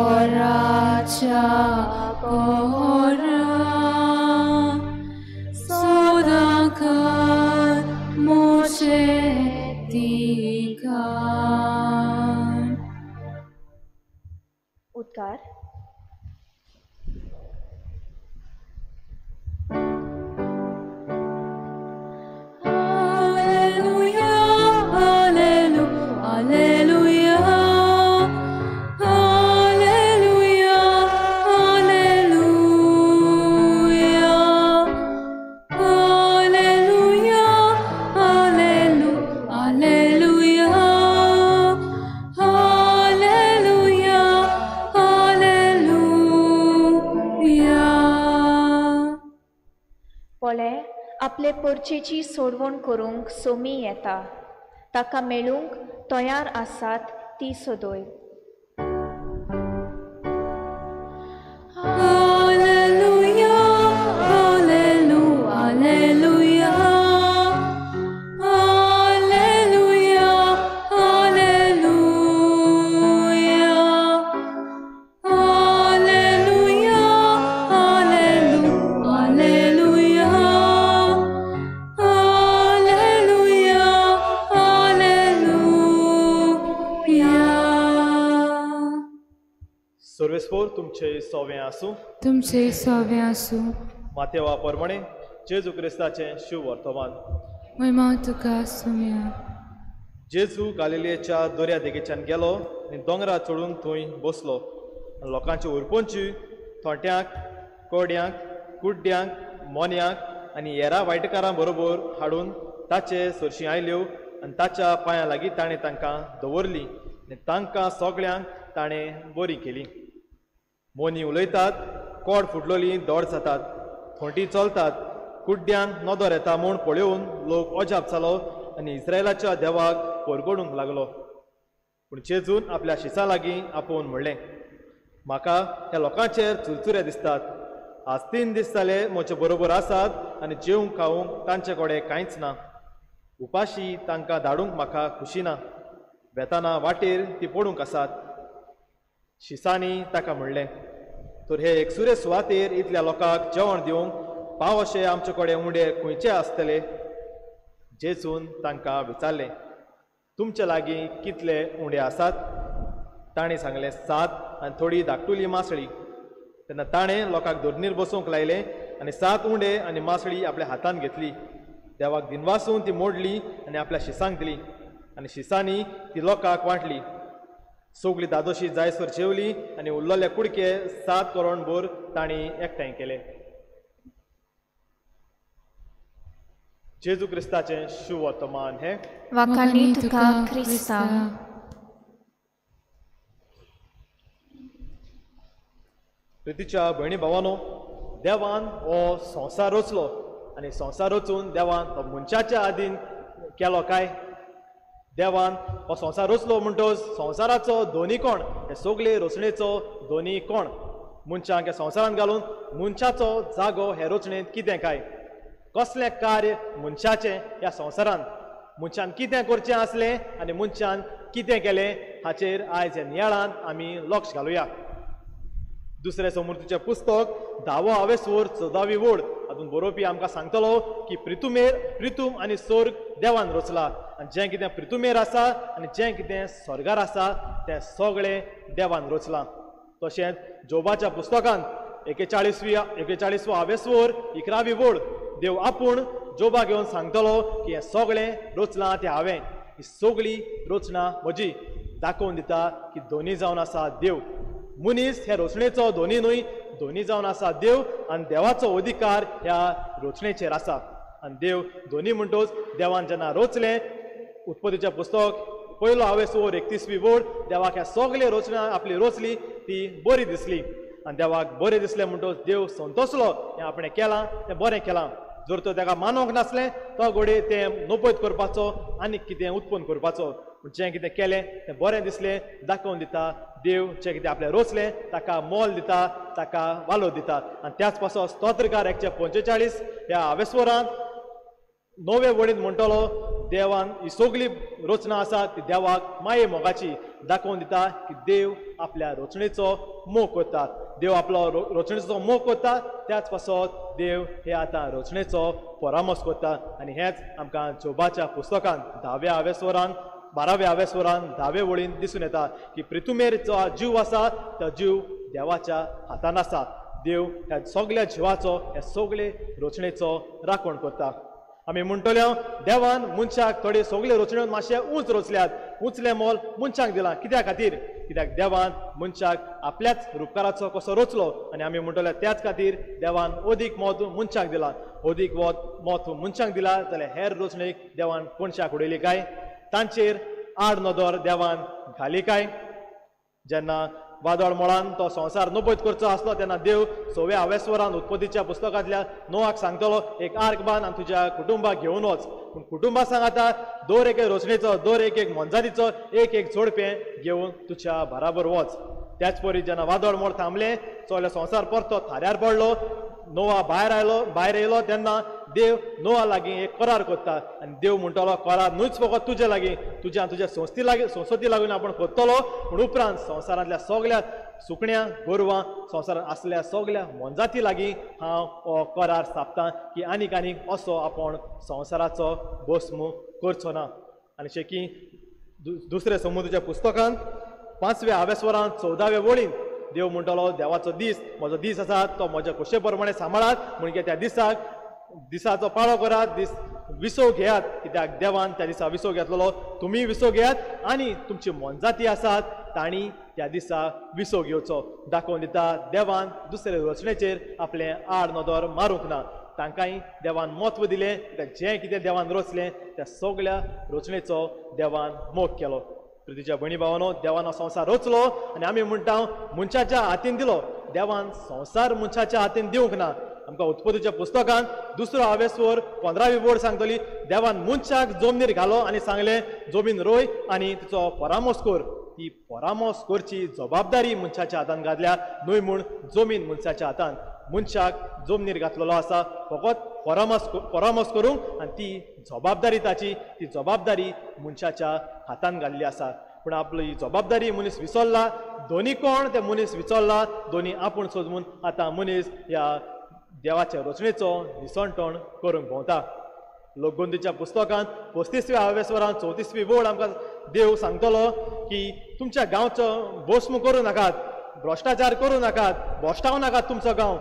कोरा सदांकाळ मोशे तिका. उद्गार. Alleluia, alleluia, alleluia, alleluia, alleluia, alleluia, alleluia, alleluia. पोले आपले पोरचेची सोडवण करूंक सोमी येता ताका मेळूंक तयार आसात ती सोदोय. Alleluia, alleluia, alleluia, alleluia, alleluia, alleluia, alleluia, alleluia. सर्वेस्पोर तुमचे सोवे आसूं. तुमचे सोवे आसूं. मातेवा प्रमाणे जेजू क्रिस्ताचें शिव वर्तमान. महिमा तुका सोम्या. जेजू गालिलेच्या दर्या देगेच्यान गेलो आनी दोंगरार चडून थंय बसलो. लोकांची उरपोंची थोंट्यांक, कोड्यांक, कुड्ड्यांक, मोन्यांक आनी हेरां वायटकारां बरोबर हाडून ताचे सरशीं आयल्यो आनी ताच्या पांयां लागीं ताणें तांकां दवरलीं आनी तांकां सगळ्यांक ताणें बरी केली. मोनी उलयतात, कोड फुटलोली दोड जातात, थोंटी चलतात, कुड्ड्यांक नदर येता म्हूण पळोवन लोक अजाप जालो आनी इस्रायलाच्या देवाक परगडूंक लागलो. पूण जेजून आपल्या शिसां लागीं आपोवन म्हणलें, म्हाका ह्या लोकांचेर चुरचुरे दिसतात. आज 3 दीस जाले म्हजे बरोबर आसात आनी जेवंक खावंक तांचे कडेन कांयच ना. उपाशी तांकां धाडूंक म्हाका खुशी ना. वेताना वाटेर ती पडूंक आसात. शिसांनी ताका म्हणलें, तर हे एकसुरे सुवातेर इतल्या लोकांक जेवण दिवंक पाव अशे आमचे कडेन उंडे खंयचे आसतले? जेजून तांकां विचारलें, तुमचे लागीं कितले उंडे आसात? ताणें सांगलें, 7 आनी थोडी धाकटुली मासळी. तेन्ना ताणें लोकांक धरणीर बसोवंक लायलें आनी 7 उंडे आनी मासळी आपल्या हातान घेतली. देवाक दिनवासून ती मोडली आनी आपल्या शिसांक दिली आनी शिसांनी ती लोकांक वांटली. सगळी दादोशी जायसर जेवली आनी उरलेले कुडके 7 करोड तांणी एकठांय केले. जेजू क्रिस्ताचें शुवर्तमान हें. वाखाणी तुका क्रिस्ता. प्रितीच्या भयणी भावानो, देवान हो संवसार रचलो आनी संवसार रचून देवान तो मनशाच्या आदीन केलो काय? देवान हो संवसार रचलो म्हणटच संवसाराचो दोनी कोण, हे सगळे रचणेचो दोनी कोण, मनशांक ह्या संवसारांत घालून मनशाचो जागो हे रचणेंत कितें काय, कसलें कार्य मनशाचें ह्या संवसारांत, मनशान कितें करचें आसलें आनी मनशान कितें केलें हाचेर आयज ह्या नियाळांत आमी लक्ष घालुया. दुसरें समृद्धीचें पुस्तक 10वो आवेसवर 14वी वोड हातूंत बरोवपी आमकां सांगतलो की प्रितूम आनी स्वर्ग देवान रचला आनी जें कितें प्रितुमेर आसा आनी जें कितें स्वर्गार आसा तें सगळें देवान रचलां. तशेंच जोबाच्या पुस्तकांत 41वो आवेसवर 11वी वोड देव आपूण जोबाक येवन सांगतलो की हें सगळें रचलां तें हांवें, ही सगळी रचना म्हजी. दाखोवन दिता की दोनी जावन आसा देव. मनीस ह्या रचणेचो दोनी न्हय, दोनी जावन आसा देव आनी देवाचो अधिकार ह्या रचणेचेर आसा. आनी देव दोनी म्हणटोच देवान जेन्ना रचलें, उत्पत्तीचें पुस्तक पयलो हावेस 31वी वोड, देवाक ह्या सगळे रचना आपली रचली ती बरी दिसली आनी देवाक बरें दिसलें म्हणटोच देव संतोसलो, हें आपणें केलां तें बरें केलां. जर तो ताका मानोंक नासलें तो घडये तें नपयत करपाचो आनी कितें उत्पन्न करपाचो, पूण जें कितें केलें तें बरें दिसलें. दाखोवन दिता देव जें कितें आपलें रचलें ताका मोल दिता, ताका वालो दिता. आनी त्याच पासो स्तोत्रकार 145 ह्या हावेस्वरांत 9वे वडींत म्हणटलो देवान ही सगळी रचना आसा ती देवाक माये मोगाची. दाखोवन दिता की देव आपल्या रचणेचो मोग करता, देव आपलो रचणेचो मोग करता, त्याच पासत देव हे आतां रचणेचो परामर्श करता. आनी हेंच आमकां जोबाच्या पुस्तकान 10व्या हावेस्वरान 12व्या हावेस्वरान 10वे वळीन दिसून येता की प्रितुमेर जो जीव आसा तो जीव देवाच्या हातान आसा. देव ह्या सगळ्या जिवाचो, ह्या सगळे रचणेचो राखण करता. आमी म्हणटले देवान मनशाक थोडे सगळे रचण्यो मातशे उंच रचल्यात, उंचलें मोल मनशाक दिलां. कित्या खातीर? कित्याक देवान मनशाक आपल्याच रुपकाराचो कसो रचलो आनी आमी म्हणटले त्याच खातीर देवान अदीक म्हत्व मनशाक दिलां. अदीक म्हत्व मनशाक दिलां जाल्यार हेर रचणेक देवान कोणशाक उडयली काय? तांचेर आड नदर देवान घाली काय? जेन्ना वादळ मोळान तो संवसार नपयत करचो आसलो तेन्ना देव 6व्या हावेस्वरान उत्पत्तीच्या पुस्तकांतल्या नोआक सांगतलो एक आर्क बांद आनी तुज्या कुटुंबाक घेवन वच. पूण कुटुंबा सांगाता दर एक रचणेचो, दर एक एक मोनजातीचो एक एक जोडपें घेवन तुज्या बराबर वच. त्याच परी जेन्ना वादळ मोळ थांबलें, सगळो संवसार परतो थाऱ्यार पडलो, नोआ भायर येयलो तेन्ना देव नोआ लागीं एक करार करता आनी देव म्हणटलो करार न्हूच फकत तुजे लागीं, तुज्या तुज्या संस्थी लागीं, संस्कृती लागून आपूण करतलो, पूण उपरांत संवसारांतल्या सगळ्या सुकण्या गोरवां, संवसारांत आसल्या सगळ्या मोनजाती लागीं हांव हो करार स्थापता की आनीक आनीक असो आपूण संवसाराचो भस्म करचो ना. आनी शेकी दुसऱ्या समुद्राच्या पुस्तकांत 5व्या हावेस्वरान 14व्या वळीन देव म्हणटलो देवाचो दीस, म्हजो दीस आसा तो म्हज्या खोशे प्रमाणे सांबाळात, म्हणजे त्या दिसाक दिसाचो पाळो करात, दीस विसव घेयात, कित्याक देवान त्या दिसा विसव घेतलेलो, तुमी विसव घेयात आनी तुमची मोनजाती आसात तांणी त्या दिसा विसव घेवचो. दाखोवन दिता देवान दुसरे रचणेचेर आपलें आड नदर मारूंक ना, तांकांय देवान म्हत्व दिलें, कित्याक जें कितें देवान रचलें त्या सगळ्या रचणेचो देवान मोग केलो. प्रितीच्या भयणी भावानो, देवान संवसार रचलो आनी आमी म्हणटा मनशाच्या हातीन दिलो, देवान संवसार मनशाच्या हातीन दिवंक ना. आमकां उत्पत्तीच्या पुस्तकान 2रो हावेस्वर 15वी वोड सांगतली देवान मनशाक जमनीर घालो आनी सांगलें जमीन रोय आनी तिचो परामर्श कर. ती परामर्श करची जबाबदारी मनशाच्या हातान घातल्या न्हय म्हूण जमीन मनशाच्या हातान, मनशाक जमनीर घातलेलो आसा फकत परामर्श करूंक आनी ती जबाबदारी ताची, ती जबाबदारी मनशाच्या हातान घाल्ली आसा. पूण आपली जबाबदारी मनीस विसरला, दोनी कोण ते मनीस विसरला, दोनी आपूण सोदून आतां मनीस ह्या देवाच्या रचणेचो निसणटण करूंक भोंवता. लोकगोंदीच्या पुस्तकांत 35व्या हावेस्वरान 34वी वोड आमकां देव सांगतलो की तुमच्या गांवचो भस्म करूं नाकात, भ्रश्टाचार करूं नाकात, भश्टावं नाकात तुमचो गांव,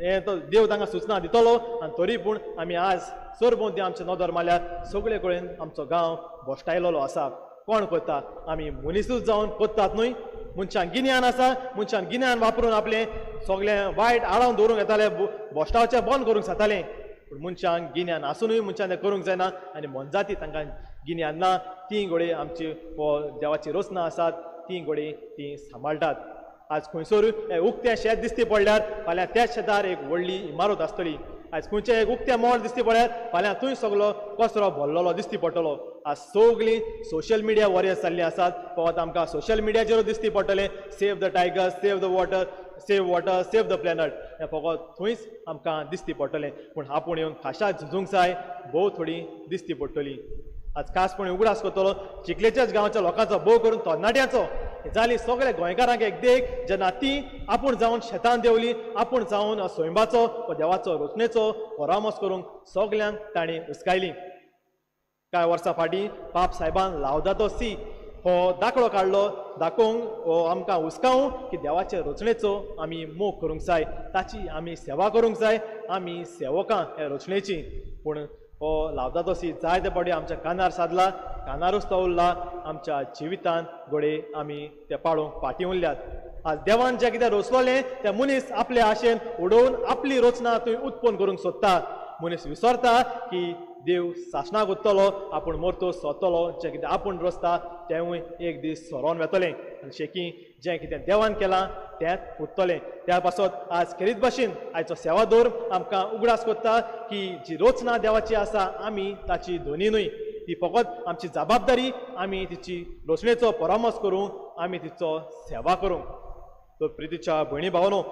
हें तो देव तांकां सुचना दितलो. आनी तरी पूण आमी आज सरभोंवती आमचे नदर मारल्यार सगळे कडेन आमचो गांव भश्टायलेलो आसा. कोण करता? आमी मनीसूच जावन करतात न्हय. मनशान गिन्यान आसा, मनशान गिन्यान वापरून आपलें सगळें वायट आडावन दवरूंक येतालें, भश्टावचें बंद करूंक जातालें. पूण मनशांक गिन्यान आसुनूय मनशान तें करूंक जायना आनी मोनजाती तांकां गिन्यान ना, ती घडये आमची देवाची रचना आसात ती घडये ती सांबाळटात. आज खंयसर उक्तें शेत दिसती पडल्यार फाल्यां त्याच शेतार एक व्हडली इमारत आसतली. आज खंयचें एक उक्तें मळ दिसती पडल्यार फाल्यां थंय सगलो कचरो भरलेलो दिसती पडटलो. आज सगळीं सोशल मिडिया वॉरियर्स जाल्लीं आसात, फकत आमकां सोशल मिडियाचेरूच दिसती पडटलें save the tiger, save the water, save water, save the planet, हें फकत थंयच आमकां दिसती पडटलें. पूण आपूण येवन खाशा झुजूंक जाय, भोव थोडी दिसती पडटली. आज खासपणी उगडास करतलो चिखलेच्याच गांवच्या लोकांचो, भोव करून तरणाट्यांचो. जाली सगळ्या गोंयकारांक एक देख, जेन्ना ती आपूण जावन शेतान देंवली, आपूण जावन सैमाचो वा देवाचो रचणेचो परामर्श करूंक सगल्यांक तांणी हुस्कायली. कांय वर्सां फाटीं पाप साहेबान लावदातो सी हो दाखलो काडलो, दाखोवंक हो आमकां हुस्कावूं की देवाचे रचणेचो आमी मोग करूंक जाय, ताची आमी सेवा करूंक जाय, आमी सेवकां ह्या रचणेची. पूण हो लावदातो सी जायते फावटी आमच्या कानार सादला, कानारूच तो उरला, आमच्या जिवितान घडये आमी ते पाळूंक फाटीं उरल्यात. आज देवान जें कितें रचलोलें तें मनीस आपले आशेन उडोवन आपली रचना थंय उत्पन्न करूंक सोदता. मनीस विसरता की देव सासणाक उत्तलो, आपूण मरतो सोदतलो, जें कितें आपूण रचता तेंवूय एक दीस सरोन वेतलें आनी शेकी जें कितें देवान केलां तेंच उत्तलें. त्या पासत आज खेरीत भाशेन आयचो सेवादोर आमकां उगडास करता की जी रचना देवाची आसा आमी ताची धनी न्हय, ती फकत आमची जबाबदारी, आमी तिची रचणेचो परामर्श करूंक, आमी तिचो सेवा करूंक. तर प्रितीच्या भयणी भावनो,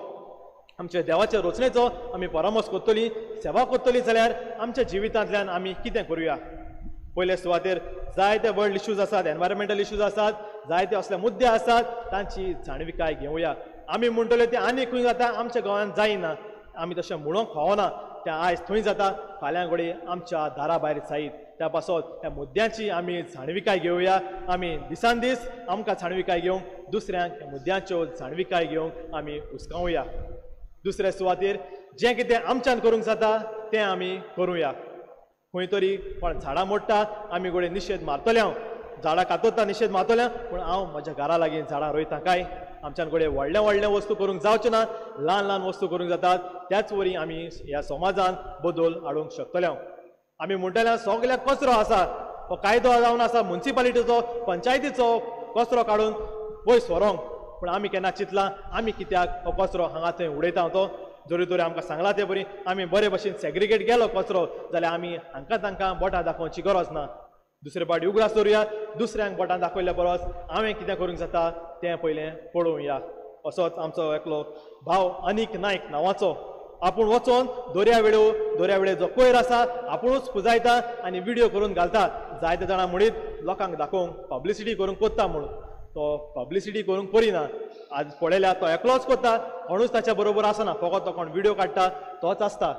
आमच्या देवाच्या रचणेचो आमी परामर्श करतली, सेवा करतली जाल्यार आमच्या जिवितांतल्यान आमी कितें करुया? पयले सुवातेर जायते वर्ल्ड इश्यूज आसात, एनवायरमेंटल इश्यूज आसात, जायते असले मुद्दे आसात, तांची जाणविकाय घेवया. आमी म्हणटले ते आनी खंय जाता, आमच्या गोंयांत जायना, आमी तशें म्हणूंक फावना, तें आयज थंय जाता, फाल्यां घडये आमच्या दारा भायर जायत. त्या पासत त्या मुद्द्यांची आमी जाणविकाय घेवया. आमी दिसान दीस आमकां जाणविकाय घेवंक, दुसऱ्यांक ह्या मुद्द्यांच्यो जाणविकाय घेवंक आमी हुस्कावया. दुसऱ्या सुवातेर जें कितें आमच्यान करूंक जाता तें आमी करुया. खंय तरी कोण झाडां मोडटा, आमी घडये निशेध मारतले, हांव झाडां कातरता निशेध मारतले, पूण हांव म्हज्या घरा लागीं झाडां रोयता काय? आमच्यान घडये व्हडलें व्हडलें वस्तू करूंक जावचें ना, ल्हान ल्हान वस्तू करूंक जातात. त्याच वरी आमी ह्या समाजान बदल हाडूंक शकतले. आमी म्हणटले सगळ्याक कचरो आसा, हो कायदो जावन आसा मुन्सिपालिटीचो, पंचायतीचो कचरो काडून पयस व्हरोंक, पूण आमी केन्ना चिंतलां आमी कित्याक हो कचरो हांगा थंय उडयता? तो जरी तरी आमकां सांगलां ते बरी आमी बरे भशेन सेग्रिगेट केलो कचरो जाल्यार आमी हांकां तांकां बोटां दाखोवची गरज ना. दुसरे फावटी उगडास दवरुया, दुसऱ्यांक बोटां दाखयल्या परस हांवें कितें करूंक जाता तें पयलें पळोवया. असोच आमचो एकलो भाव अनीक नायक नांवाचो, आपूण वचोन दर्या वेळे जो कोयर आसा आपुणूच पुजायता आनी व्हिडियो करून घालता. जायते जाणां म्हणीत लोकांक दाखोवंक पब्लिसिटी करूंक कोत्ता म्हूण, तो पब्लिसिटी करूंक करिना. आज पळयल्यार तो एकलोच कोत्ता, कोणूच ताच्या बरोबर आसना, फकत तो कोण व्हिडियो काडटा तोच आसता.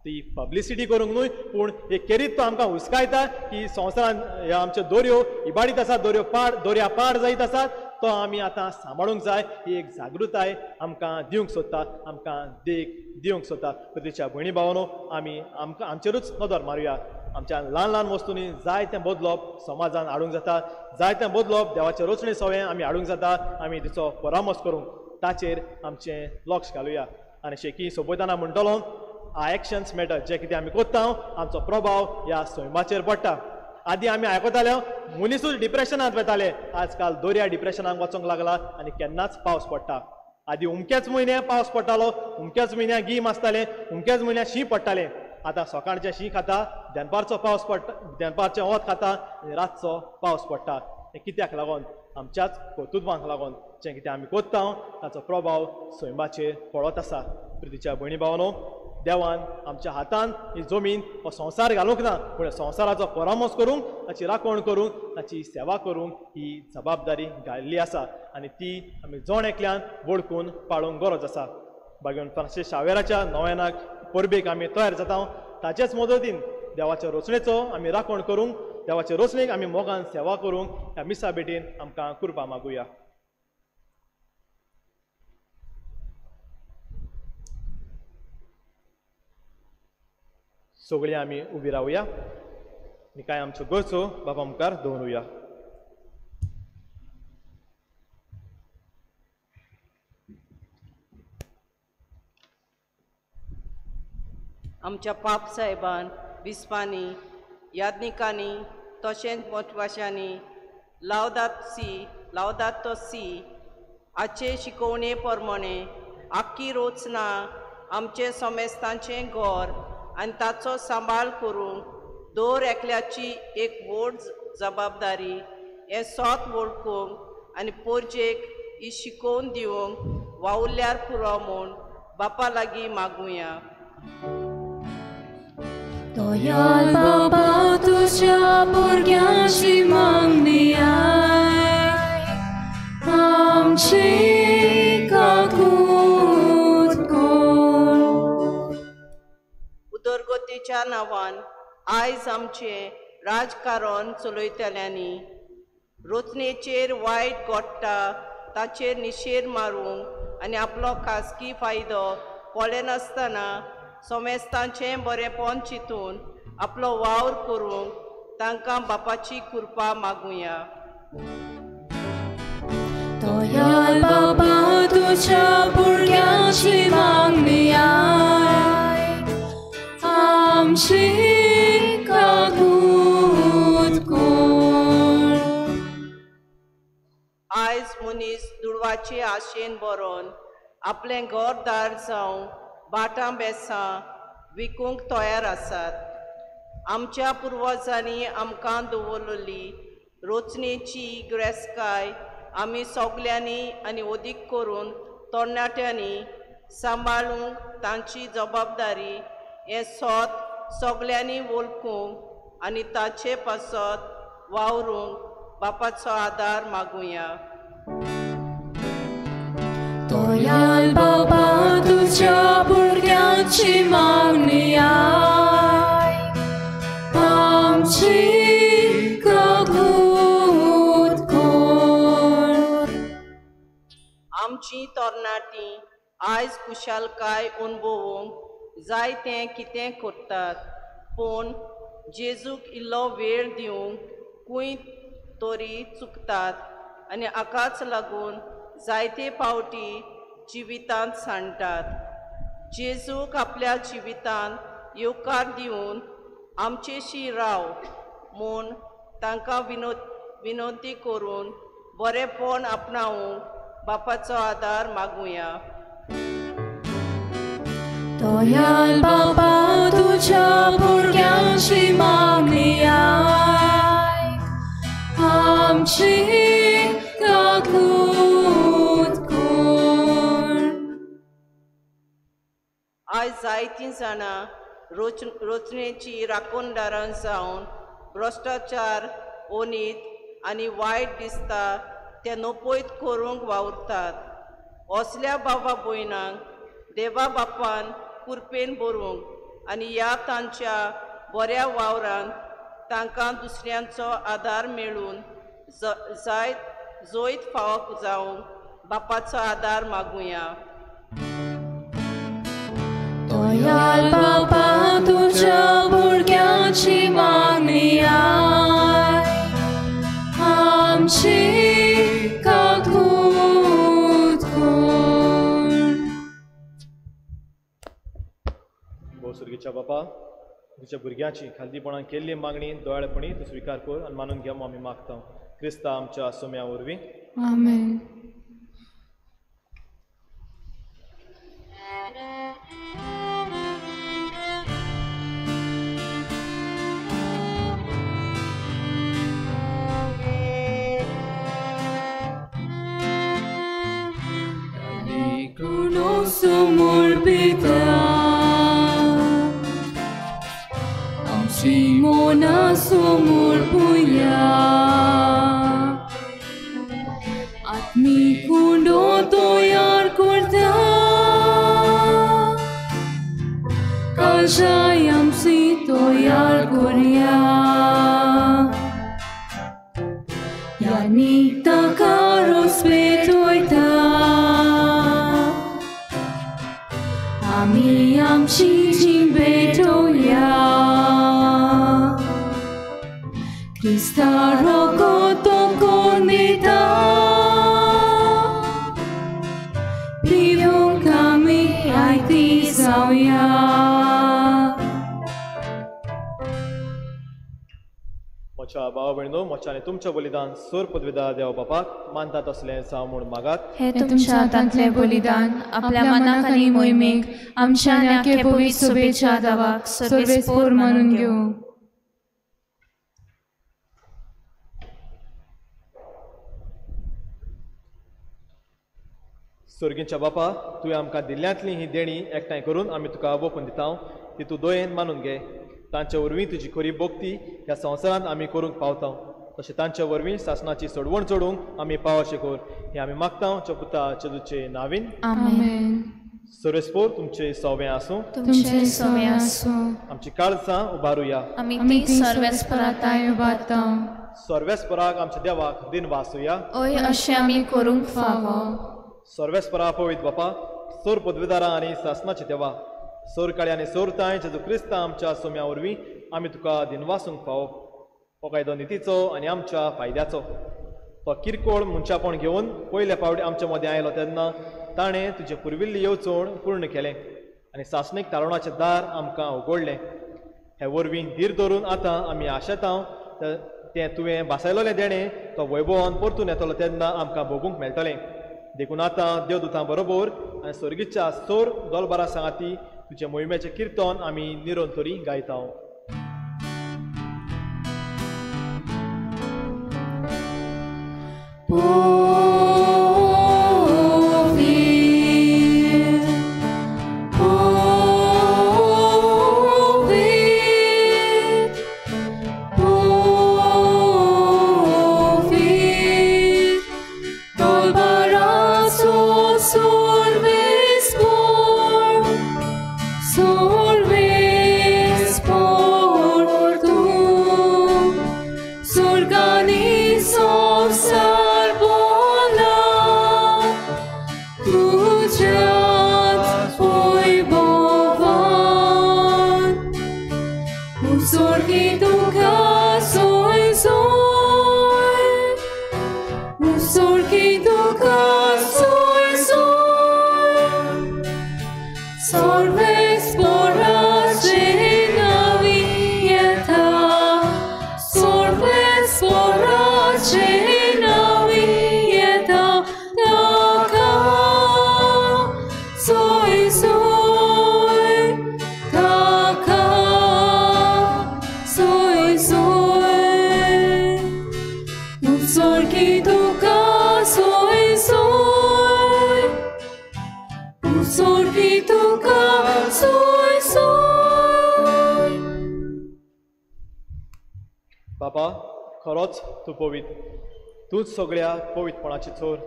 ती पब्लिसिटी करूंक न्हय, पूण एक खेरीत तो आमकां हुस्कायता की संवसारान ह्या आमच्यो दोरयो इबाडीत आसात, दर्या पाड जायत आसात, तो आमी आतां सांबाळूंक जाय. ही एक जागृताय आमकां दिवंक सोदता, आमकां देख दिवंक सोदता. पृथ्वीच्या भयणी भावानो, आमी आमकां आमचेरूच नदर मारुया. आमच्या ल्हान ल्हान वस्तूंनी जायतें बदलप समाजान हाडूंक जाता, जायतें बदलप देवाचे रचणे सवंय आमी हाडूंक जाता. आमी तिचो परामर्श करूंक ताचेर आमचें लक्ष घालुया. आनी शेकी सोंपयतना म्हणटलो, आर एक्शन्स मॅटर. जें कितें आमी करता आमचो प्रभाव ह्या सैमाचेर पडटा. आदीं आमी आयकताले मनिसूच डिप्रेशनांत वताले, आजकाल दर्या डिप्रेशनाक वचोंक लागला आनी केन्नाच पावस पडटा. आदीं उमक्याच म्हयन्या पावस पडटालो, उमक्याच म्हयन्या गीम आसतालें, उमक्याच म्हयन्या शीं पडटालें. आतां सकाळचें शीं खाता, दनपारचो पावस पडटा, दनपारचें वत खाता आनी रातचो पावस पडटा. हें कित्याक लागून? आमच्याच कर्तृत्वांक लागून. जें कितें आमी करता ताचो प्रभाव सैमाचेर पडत आसा. प्रितीच्या भयणी भावानो, देवान आमच्या हातान ही जमीन हो संवसार घालूंक ना, पूण संवसाराचो परामर्श करूंक, ताची राखण करूंक, ताची सेवा करूंक ही जबाबदारी घाल्ली आसा आनी ती आमी जण एकल्यान वळखून पाळूंक गरज आसा. बागेवन फ्रांसीस शावेराच्या नव्यानाक परबेक आमी तयार जाता, ताचेच मदतीन देवाच्या रचणेचो आमी राखण करूंक, देवाचे रचणेक आमी मोगान सेवा करूंक ह्या मिसा भेटीन आमकां कृपा मागुया. सगळीं आमी उबी रावया आनी कांय आमच्यो गरजो बाबा मुखार दवरुया. आमच्या पाप साहेबान, बिस्पांनी, याज्ञिकांनी तशेंच मोटवाशांनी लावदात सी हाचे शिकोवणे प्रमाणे आख्खी रचना आमचे समेस्तांचें घर आनी ताचो सांबाळ करूंक दर एकल्याची एक व्हड जबाबदारी हें सोत वळखूंक आनी पोरजेक ही शिकोवन दिवंक वावुरल्यार पुरो म्हूण बापा लागीं मागुया. दयाल बाबा तुज्या भुरग्यांची मागणी आयक, आमची काकूत कर. उदरगतीच्या नांवान आयज आमचें राजकारण चलयतल्यांनी रचनेचेर वायट घडटा ताचेर निशेध मारूंक आनी आपलो खासगी फायदो पळयनासतना समेस्तांचें बरेंपण चिंतून आपलो वावर करूंक तांकां बापाची कृपा मागुया. दयाळ बाबा तुझ्या भुरग्यांची मागणी आयक, आमची काकूत कर. आयज मनीस दुडवाचे आशेन बरोवन आपलें घरदार जावं भाटां बेसां विकूंक तयार आसात. आमच्या पुर्वजांनी आमकां दवरलेली रोचणेची गिरेस्तकाय आमी सगल्यांनी आनी अदीक करून तरणाट्यांनी सांबाळूंक तांची जबाबदारी हें सोत सगल्यांनी वळखूंक आनी ताचे पासत वावरूंक बापाचो आदार मागुया. दयाळ बाबा तुझ्या भुरग्यांची मागणी आयक, आमची काकूत कर. आमची तरणाटी आयज खुशालकाय अणभवूंक जाय तें कितें करतात, पूण जेजूक इल्लो वेळ दिवंक खंय तरी चुकतात आनी हाकाच लागून जायते फावटी जिवितांत सांडटात. जेजूक आपल्या जिवितांत येवकार दिवन आमचेशी राव म्हूण तांकां विनवती करून बरेंपण आपणावंक बापाचो आदार मागुया. दयाळ बाबा तुझ्या भुरग्यांची मागणी आयक, आमची काकूत कर. आयज जायतीं जाणां रोचणेची राखणदारां जावन भ्रश्टाचार, ओनीत आनी वायट दिसता ते नपयत करूंक वावुरतात. असल्या बाबा भयणांक देवा बापान कुरपेन बरोवंक आनी ह्या तांच्या बऱ्या वावरान तांकां दुसऱ्यांचो आदार मेळून जायत जैत फावो जावंक बापाचो आदार मागुया. दयाळ बाबा तुझ्या भुरग्यांची मागणी आयक, आमची काकूत कर. भोव सुर्गीच्या बापा, तुझ्या भुरग्यांची खालदीपणान केल्ली मागणी दोळेपणी तूं स्विकार कर आनी मानून घे आमी मागता क्रिस्ता आमच्या सोम्या वरवीं. आमेन. Sumurpita आमची मनां sumurpuya, आत्मीक कुंडो तयार करता, काळजाय आमची तयार करया. यानी ताका रस्पेत वयता, आमी आमची जीण भेटोवया. क्रिस्ता रगत कोण दिता, पिवंक आमी आयती जावया. म्हज्या भावा भयणीनो, म्हज्या आनी तुमचें बलिदान सोर पदवीदार देव बापाक मानता तसलें जावं म्हूण मागात. हें तुमच्या हातांतलें बलिदान आपल्या मनाक आनी मोहिमेक आमच्या आनी आख्खे पवित्र सभेच्या दावाक सर्वेस्पोर मानून घेवं. सोर्गींच्या बापा, तुवें आमकां दिल्ल्यांतली ही देणी एकठांय करून आमी तुका वोपून दिता, ती तूं दयेन मानून घे. तांचे वरवीं तुजी खरी भक्ती ह्या संवसारांत आमी करूंक पावता, तशें तांचे वरवीं सासणाची सोडवण चडूंक आमी पावशें कर, हें आमी मागता पुता जेजूचे नांवान. आमेन. सर्वेस्पोर तुमचे सवें आसूं, तुमचे सवें आसूं. आमची काळजां उबारुया, आमी ती सर्वेस्पराताय उबारता. सर्वेस्पराक आमच्या देवाक दिन वासुया, ओय अशें आमी करूंक फावो. सर्वेस्परा पवित्र बापा, सोर पदवीदारां आनी सासणाचे देवा, सोरकाळी आनी सोरताय जेजू क्रिस्ता आमच्या सोम्या वरवीं आमी तुका दिनवासूंक फावो. हो कायदो नितीचो आनी आमच्या फायद्याचो. तो किरकोळ मनशापण घेवन पयले फावटी आमच्या मदें आयलो तेन्ना ताणें तुजें पुर्विल्ली येवजण पूर्ण केलें आनी सासणीक तारुणाचें दार आमकां उगडलें. हे वरवीं धीर धरून आतां आमी आशेतांव तें तुवें भासायलोलें देणें तो वैभवान परतून येतलो तेन्ना आमकां भोगूंक मेळटलें. देखून आतां देवदूतां बरोबर आनी स्वर्गीच्या सोर दोलबारा सांगाती तुज्या मोहिमेचें किर्तन आमी निरोन तरी गायता. बापा, खरोच तूं पवित्र, तूंच सगळ्या पवित्रपणाची चोर.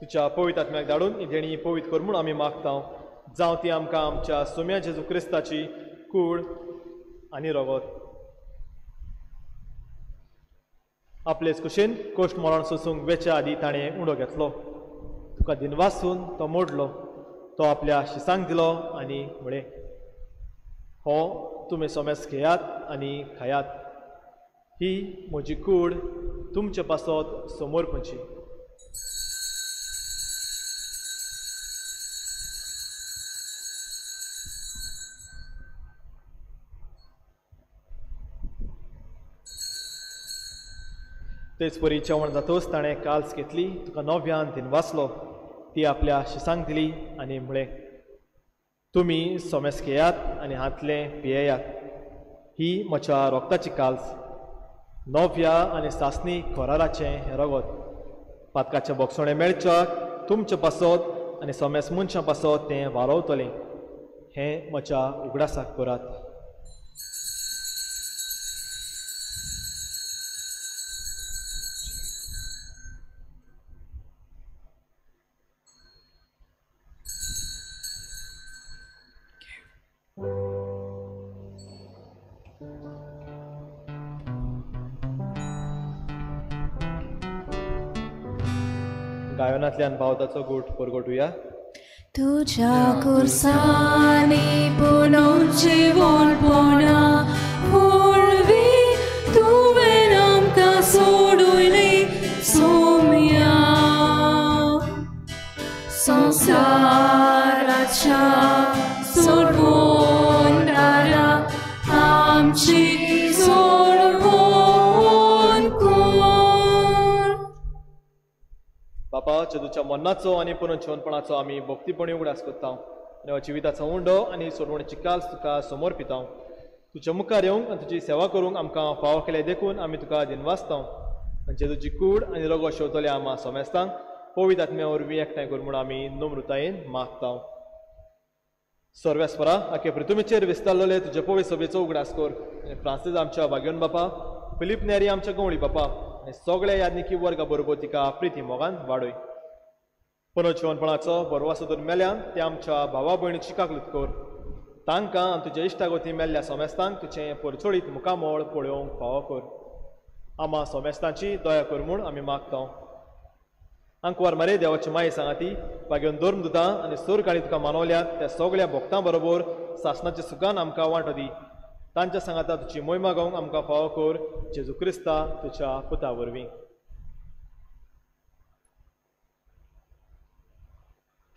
तुज्या पवित्र आत्म्याक धाडून ही देणी पवित्र कर म्हूण आमी मागता. जावं ती आमकां आमच्या सोम्या जेजू क्रिस्ताची कूड आनी रगत. आपलेच कुशीन कोश्ट मरण सोसूंक वेच्या आदीं ताणें उंडो घेतलो, तुका दिनवासून तो मोडलो, तो आपल्या शिसांक दिलो आनी म्हळें, हो तुमी सोमेस घेयात आनी खायात, ही म्हजी कूड तुमचे पासत समर्पणची. तेच परी जेवण जातच ताणें काल्स घेतली, तुका नव्यान दिनवासलो, ती आपल्या शिसांक दिली आनी म्हळें, तुमी सोमेस घेयात आनी हांतलें पियेयात, ही म्हज्या रोगताची काल्स, नव्या आनी सासणी कराराचें हें रगत. पातकाचें बोगसणें मेळच्याक तुमचे पासत आनी सोमेस मनशां पासत तें वारोवतलें. हें म्हज्या उगडासाक करात. गायनांतल्यान भावताचो गोट परगटुया. तुझ्या कुर्सानी पुनोचे वोलपणा वरवीं तुवें आमकां सोडयली सोम्या. संवसाराच्या सोडवणदारा आमची सोडवण कर. बापा, जेजूच्या मरणाचो आनी पुनर्जीवनपणाचो आमी भक्तीपणी उगडास करता आनी जिविताचो उंडो आनी सोडवणेची काल्स तुका समर्पिता. तुज्या मुखार येवंक आनी तुजी सेवा करूंक आमकां फावो केलें देखून आमी तुका दिनवासता. आनी जेजूची कूड आनी रगत शेवतले आमा सोमेस्तांक पवित्र आत्म्या वरवीं एकठांय कर म्हूण आमी नम्रतायेन मागता. सर्वेस्परा, आखे पृथ्वीचेर विस्तारलेले तुजे पवित्र सभेचो उगडास कर आनी फ्रांसीस आमच्या भाग्योन बापा, फिलीप नेरी आमच्या गवळी बापा आनी सगळ्या यादनिकी वर्गा बरोबर तिका प्रिती मोगान वाडय. पुनर्जीवनपणाचो बरवासो धरून मेल्यान ते आमच्या भावा भयणीची काकलूत कर. तांकां आनी तुज्या इश्टागोती मेल्ल्या सोमेस्तांक तुजें परचोळीत मुखामळ पळोवंक फावो कर. आमा सोमेस्तांची दया कर म्हूण आमी मागता. आंकवार मरे देवाची माय सांगाती बागेवन धर्म दुता आनी सोरकाळी तुका मानवल्यात त्या सगळ्या भक्तां बरोबर सासनाच्या सुखान आमकां वांटो दी. तांच्या सांगाता तुजी मोहिमा गावंक आमकां फावो कर, जेजू क्रिस्ता तुज्या पुता वरवीं.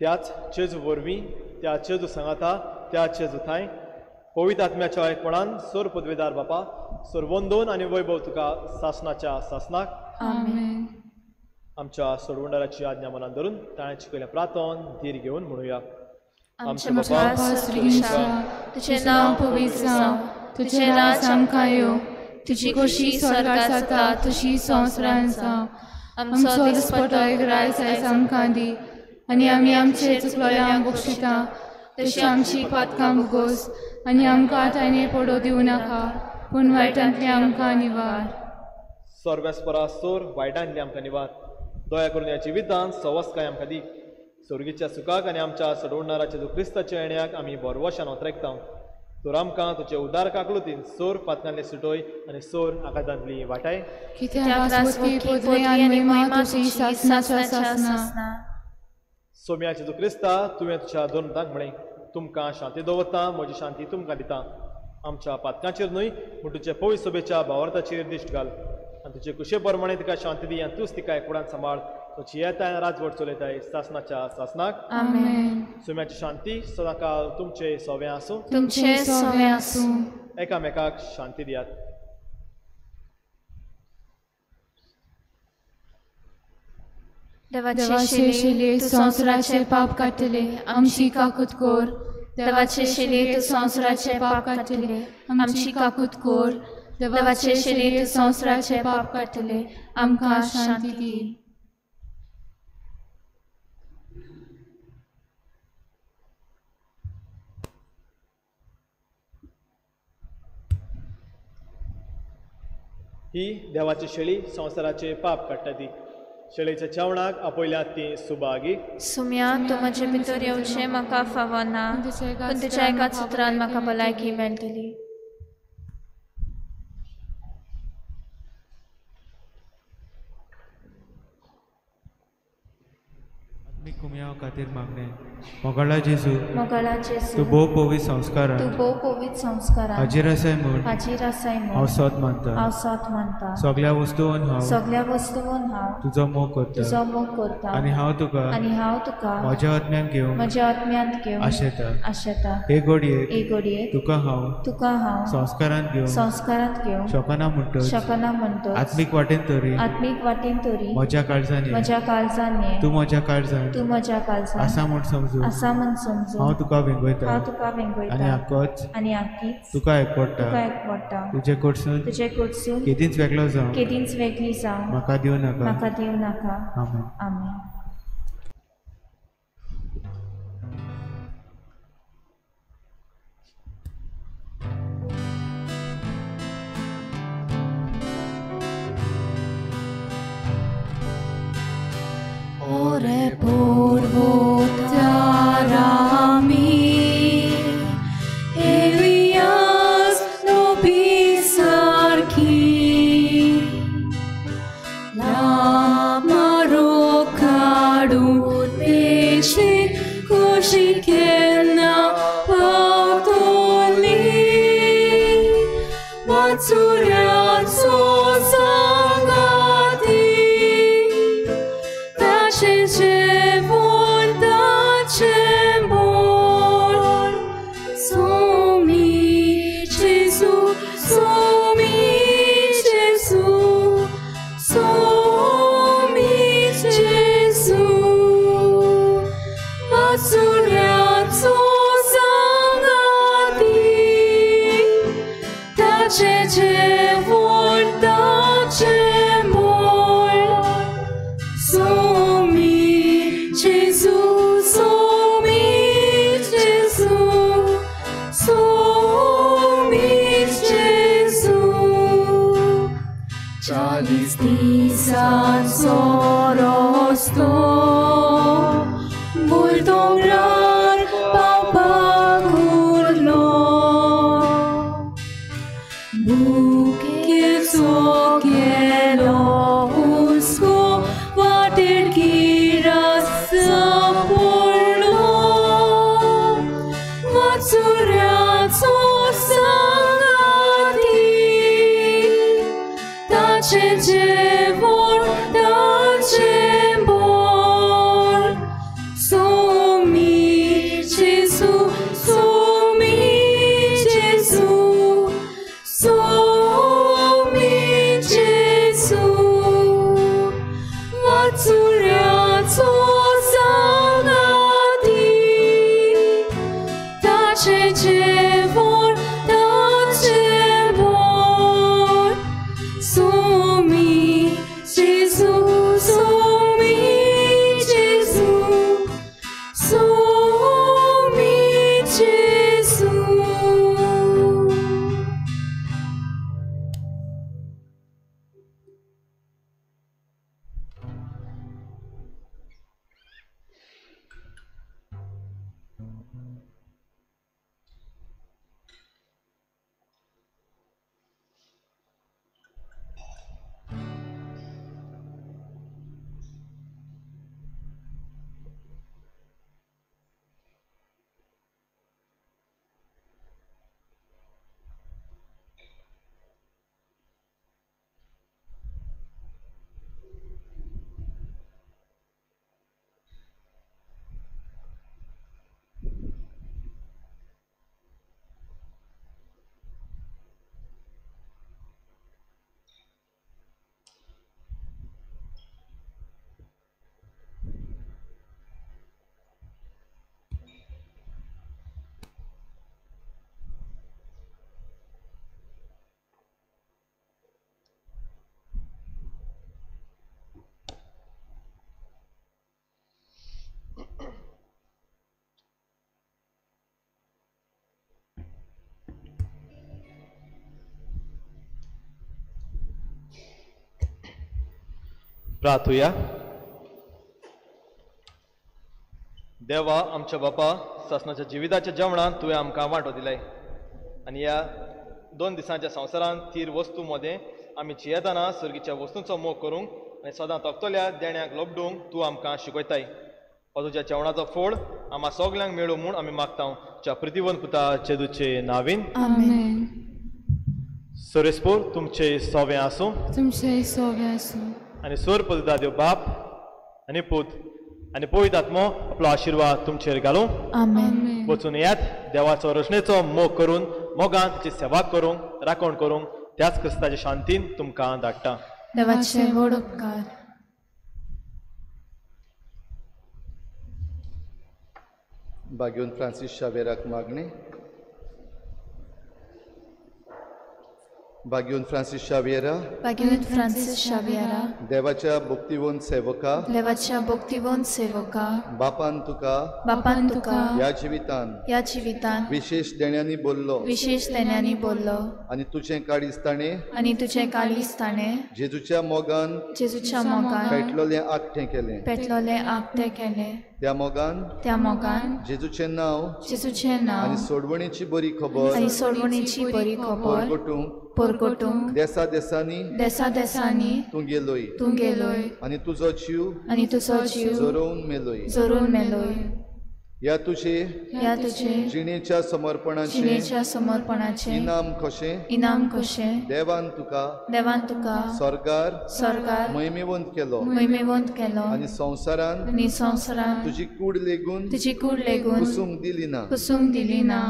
त्याच जेजू वरवीं, त्या जेजू सांगाता, त्या जेजू थांय पवित्र आत्म्याच्या एकपणान सोर पदवेदार बापा सोर वंदोन आनी वैभव तुका सासनाच्या सासनाक. आमेन. आमच्या सोडवणदाराची आज्ञा मनात धरून ताणें शिकयलें प्रार्थन धीर घेवन म्हणुया. आमच्या बापा स्वर्गीच्या, तुजें नांव पवित्र जावं, तुजें राज आमकां येवं, तुजी खोशी स्वर्गार जाता तशी संवसारांत जावं. आमचो दिसपटो एक रायस आयज आमकां दी आनी आमी आमचे चुकलोल्यांक बक्षिता तशी आमची पातकां भोगोस आनी आमकां ताणे पडो दिवं नाका पूण वायटांतलें आमकां निवार. सर्वेस्परा सोर वायटांतलें आमकां निवार. दया करून ह्या जिवितांत सवस्काय आमकां दी. स्वर्गीच्या सुखाक आनी आमच्या सडवणाराच्या जो क्रिस्ताच्या येण्याक आमी भरवशान ओतरेकता. तर आमकां तुजे उदार काकलुतीन सोर पातकांतले सुटोय आनी सोर आकाशांतली वाटाय. सोम्याचे जो क्रिस्ता तुवें तुज्या दोन तांक म्हळें, तुमकां शांती दवरता, म्हजी शांती तुमकां दिता. आमच्या पातकांचेर न्हय पूण तुजे पवित्र सभेच्या भावार्थाचेर दिश्ट घाल आनी तुजे कुशे प्रमाणे तिका शांती दी आनी तूंच तिका एकवटान सांबाळ. तुजी येताय राजवट चलयताय सासनाच्या सासनाक. आमेन. सोम्याची शांती सदांकाळ तुमचे सोवें आसूं, तुमचे सोवें आसूं. एकामेकाक शांती दियात. देवाचे शिले संवसाराचे पाप काडटले आमची काकूत कोर. देवाचे शिले तूं संवसाराचे पाप काडटले आमची काकूत कोर. देवाचे शिले तूं संवसाराचे पाप काडटले आमकां शांती दी. ही देवाची शेळी संवसाराचे पाप काडटा ती. शेळीच्या जेवणाक आपयल्यात ती सुभागी. सुम्या, तूं म्हजे भितर येवचें म्हाका फावना, पूण तुज्या एकाच उतरान म्हाका भलायकी मेळटली. आत्मीक कुमयाव खातीर मागणें. मोगाळा जेजू, मोगाळा जेजू, तूं भोव पवित्र संस्कारान, तूं भोव पवित्र संस्कारान हाजीर आसाय म्हूण, हाजीर आसाय म्हूण हांव सत मानता, हांव सत मानता. सगळ्या वस्तून हांव, सगळ्या वस्तून हांव तुजो मोग करता, तुजो मोग करता. आनी हांव तुका, आनी हांव तुका म्हज्या आत्म्यान घेवन, म्हज्या आत्म्यांत घेवन आशेता, आशेता. हे घडयेक, हे घडयेक तुका हांव, तुका हांव संस्कारांत घेवन, संस्कारांत घेवन शकना म्हणटच, शकना म्हणटच आत्मीक वाटेन तरी, आत्मीक वाटेन तरी म्हज्या काळजान, म्हज्या काळजान, तूं म्हज्या काळजान, तूं म्हज्या काळजान आसा म्हूण समजून, आसा म्हूण समजून हांव तुका वेंगयता, हांव तुका वेंगयता. आनी आकोच, आनी आकीच तुका एकवटा, तुका एकवटा. तुजे कडसून, तुजे कडसून केदींच वेगळो जावं, केदींच वेगळी जावं म्हाका दिवं नाका, म्हाका दिवं नाका. आमेन. आमेन. Ore porvotarami Elias nobisarki Lamaro kadun peche Koshikena pautoli Matsuratso sangati Sorosto Buldongrar Papakurlo Bukir Sokelo Usko Vatir Ki जेवण ताचें बोर. सोमी जेजू, सोमी जेजू, सोमी जेजू. प्रार्थुया. देवा आमच्या बापा, सासणाच्या जिविताच्या जेवणान तुवें आमकां वांटो दिलाय आनी ह्या 2 दिसांच्या संवसारांत थीर वस्तू मदें आमी जियेतना सर्गीच्या वस्तूंचो मोग करूंक आनी सदां तकतल्या देण्याक लबडूंक तूं आमकां शिकयताय. हो तुज्या जेवणाचो फोड आमकां सगल्यांक मेळूं म्हूण आमी मागता तुज्या प्रितीवंत पुता जेजूचे नांवान. आमेन. सोरेस्पोर तुमचे सोवें आसूं, तुमचे सोवें आसूं. आनी सोर पलता देव बाप आनी पूत आनी पवित्र आत्मो आपलो आशिर्वाद तुमचेर घालूं. आमेन. वचून येयात, देवाचो रचनेचो मोग करून मोगान ताची सेवा करूंक राखण करूंक त्याच क्रिस्ताच्या शांतीन तुमकां धाडटा. देवाचे व्हड उपकार. भाग्योन फ्रांसीस शावेराक मागणें. भाग्योन फ्रांसीस शावियरा, भाग्योन फ्रांसीस शावियरा, देवाच्या भक्तिवंत सेवका, देवाच्या भक्तिवंत सेवका, बापान तुका, बापान तुका ह्या जिवितान, ह्या जिवितान विशेष देण्यांनी बोल्लो, विशेष देण्यांनी बोल्लो आनी तुजें काळीज ताणें, आनी तुजें काळीज ताणें जेजूच्या मोगान, जेजूच्या मोगान पेटलोलें आगटें केलें, पेटलोलें आगटें केलें. त्या मोगान, त्या मोगान जेजूचें नांव, जेजूचें नांव आनी सोडवणेची बरी खबर, आनी सोडवणेची बरी खबर परगटूंक, परगटूंक देसा देसांनी, देसा देसांनी तूं गेलोय, तूं गेलोय आनी तुजो जीव, आनी तुजो जीव जरोवन मेलोय, जरोवन मेलोय. ह्या तुजे, ह्या तुजे जिणेच्या समर्पणाचें, जिणेच्या समर्पणाचें इनाम कशें, इनाम कशें देवान तुका, देवान तुका स्वर्गार, स्वर्गार महिमेवंत केलो, महिमेवंत केलो आनी संवसारान, आनी संवसारान तुजी कूड लेगून, तुजी कूड लेगून कुसूंक दिली ना, कुसूंक दिली ना.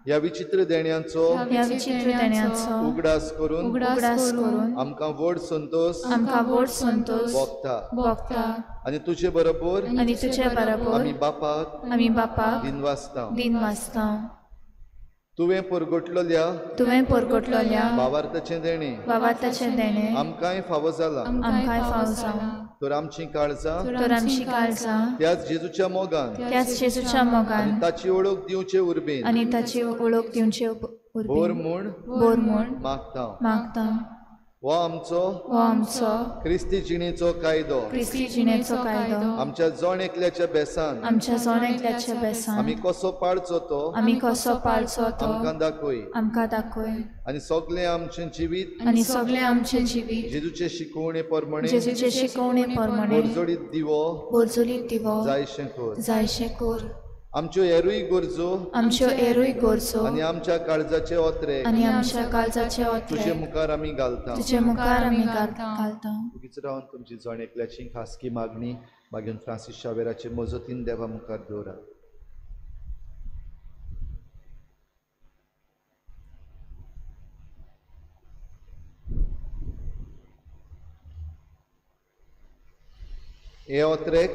ह्या विचित्र देण्यांचो, ह्या विचित्र देण्यांचो उगडास करून, उगडास करून आमकां व्हड संतोष, आमकां व्हड संतोष भोगता, भोगता. आनी तुजे बरोबर, आनी तुजे बरोबर आमी बापाक, आमी बापाक दिनवासता, दिनवासता. तुवें परगटलोल्या, तुवें परगटलोल्या भावार्थाचें देणें, भावार्थाचें देणें आमकांय फावो जालां, आमकांय फावो जालां. तर आमचीं काळजां, तर आमचीं काळजां त्याच जेजूच्या मोगान, त्याच जेजूच्या मोगान आनी ताची ओळख दिवचे उर्बेन, आनी ताची ओळख दिवचे उर्बेन बोर म्हूण, बोर म्हूण मागता, मागता. हो आमचो, हो आमचो क्रिस्ती जिणेचो कायदो, क्रिस्ती जिणेचो कायदो आमच्या जण एकल्याच्या बेसान, आमच्या जण एकल्याच्या बेसान आमी कसो पाळचो तो, आमी कसो पाळचो तो आमकां दाखय, आमकां दाखय. आनी सगळें आमचें जिवीत, आनी सगळें आमचें जिवीत जेजूचे शिकवणे प्रमाणे, जेजूचे शिकवणे प्रमाणे बोरजोडीत दिवो, बोरजोडीत दिवो जायशें कर, जायशें कर. आमच्यो हेरूय गरजो, आमच्यो हेरूय गरजो आनी आमच्या काळजाचे ओत्रे, आनी आमच्या काळजाचे ओत्रे तुजे मुखार आमी घालता, तुजे मुखार आमी घालता. उगीच रावन तुमची जण एकल्याची खासगी मागणी मागीर फ्रांसीस शावेराचे मजतीन देवा मुखार दवरा. हे ओत्रेक,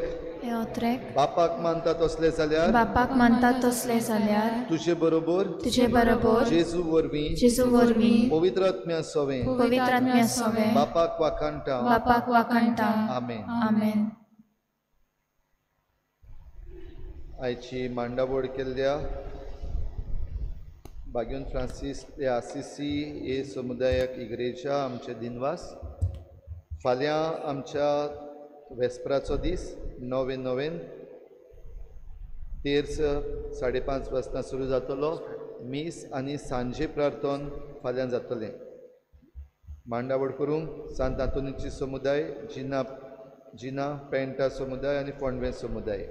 हे ओत्रेक बापाक मानता तसले जाल्यार, बापाक मानता तसले जाल्यार, तुजे बरोबर, तुजे बरोबर, जेजू वरवीं, जेजू वरवीं, पवित्र आत्म्या सोवें, पवित्र आत्म्या सोवें, बापाक वाखाणटा, बापाक वाखाणटा. आमेन. आमेन. आयची मांडावळ केल्ल्या बाग्यून फ्रांसीस दे आसिसी हे समुदायाक इग्रेजा आमचे दिनवास. फाल्यां आमच्या वेस्पराचो दीस 9 नोव्हेंबर तेर्स 5:30 वाजता सुरू जातलो. मीस आनी सांजे प्रार्थन फाल्यां जातलें. मांडावळ करूंक सांत आंतोनीची समुदाय, जिना जिना पेंटा समुदाय आनी फोंडवें समुदाय.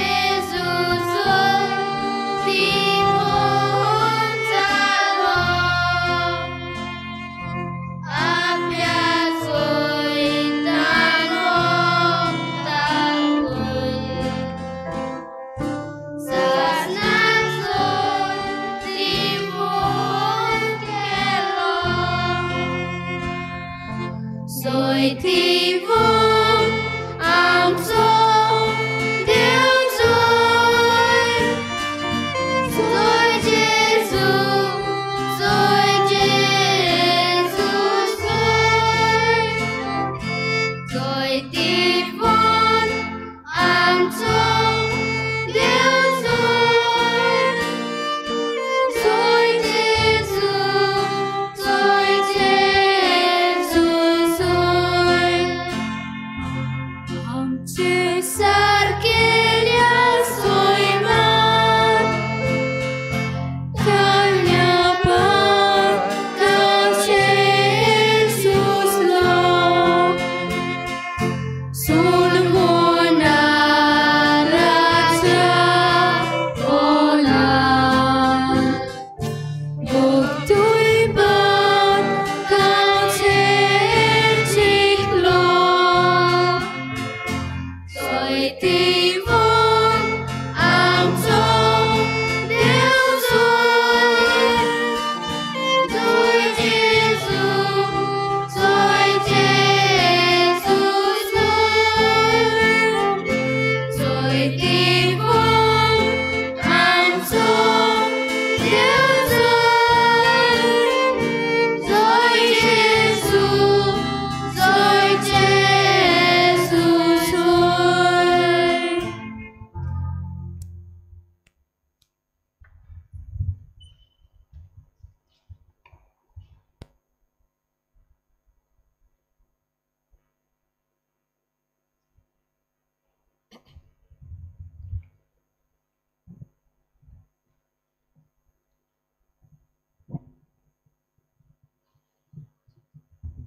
Jesus,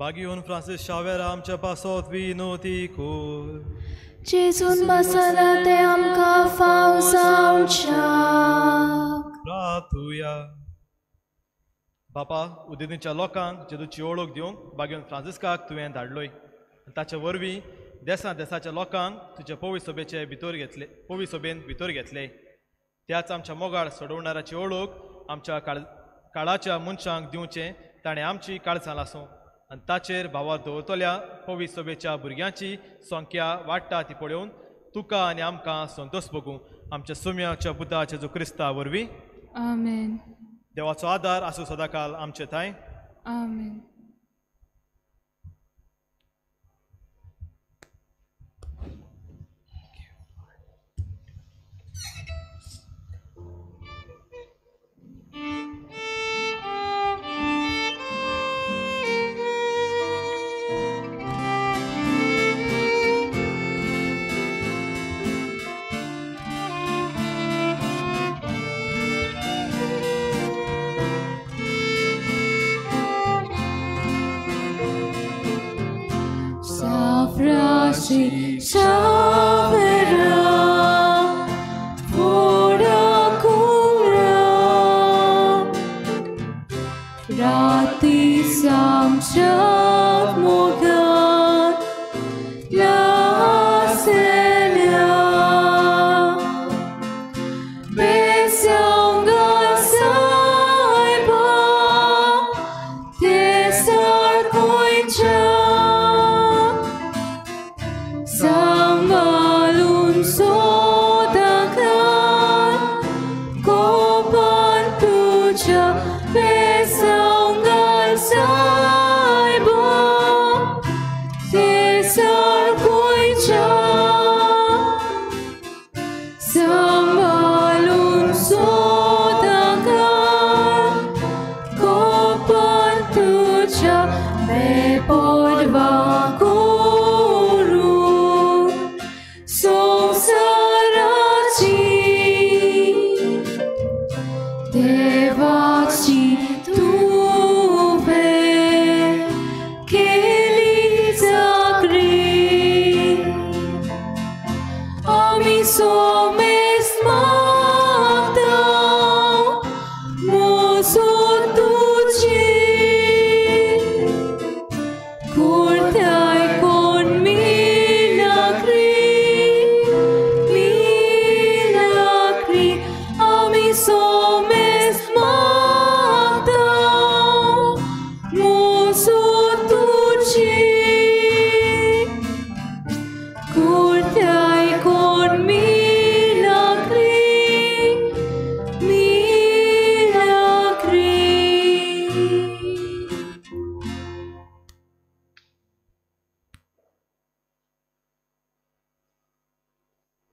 बागियोन फ्रांसीस शावेरा आमच्या पासत विनोती कोर. जेजून बसला ते आमकां फाव जावच्याक. प्रार्थुया. बापा, उदेंतीच्या लोकांक जेजूची ओळख दिवंक बागियोन फ्रांसिस्काक तुवें धाडलोय आनी ताचे वरवीं देसा देसाच्या लोकांक तुजे पवी सभेचे भितर घेतले, पवी सभेन भितर घेतले. त्याच आमच्या मोगाळ सोडवणाराची ओळख आमच्या काळाच्या मनशांक दिवचें ताणें आमची काळजां लासूं आनी ताचेर भावार दवरतल्या पवी सभेच्या भुरग्यांची संख्या वाडटा ती पळोवन तुका आनी आमकां संतोष भोगूं. आमच्या सुम्याच्या पुता जेजू क्रिस्ता वरवीं. आमेन. देवाचो आदार आसूं सदांकाल आमचे थांय. आमेन. Shavera Pura Rati Samchat Mogat La Selia Besonga Saiba Tesar Koicha Sambalun sodakan Kopan tuja Besonggal saibo Tesar koicha Sambalun sodakan Kopan tuja Bepodva Devaci tuve keli zakri ami somes magda moso.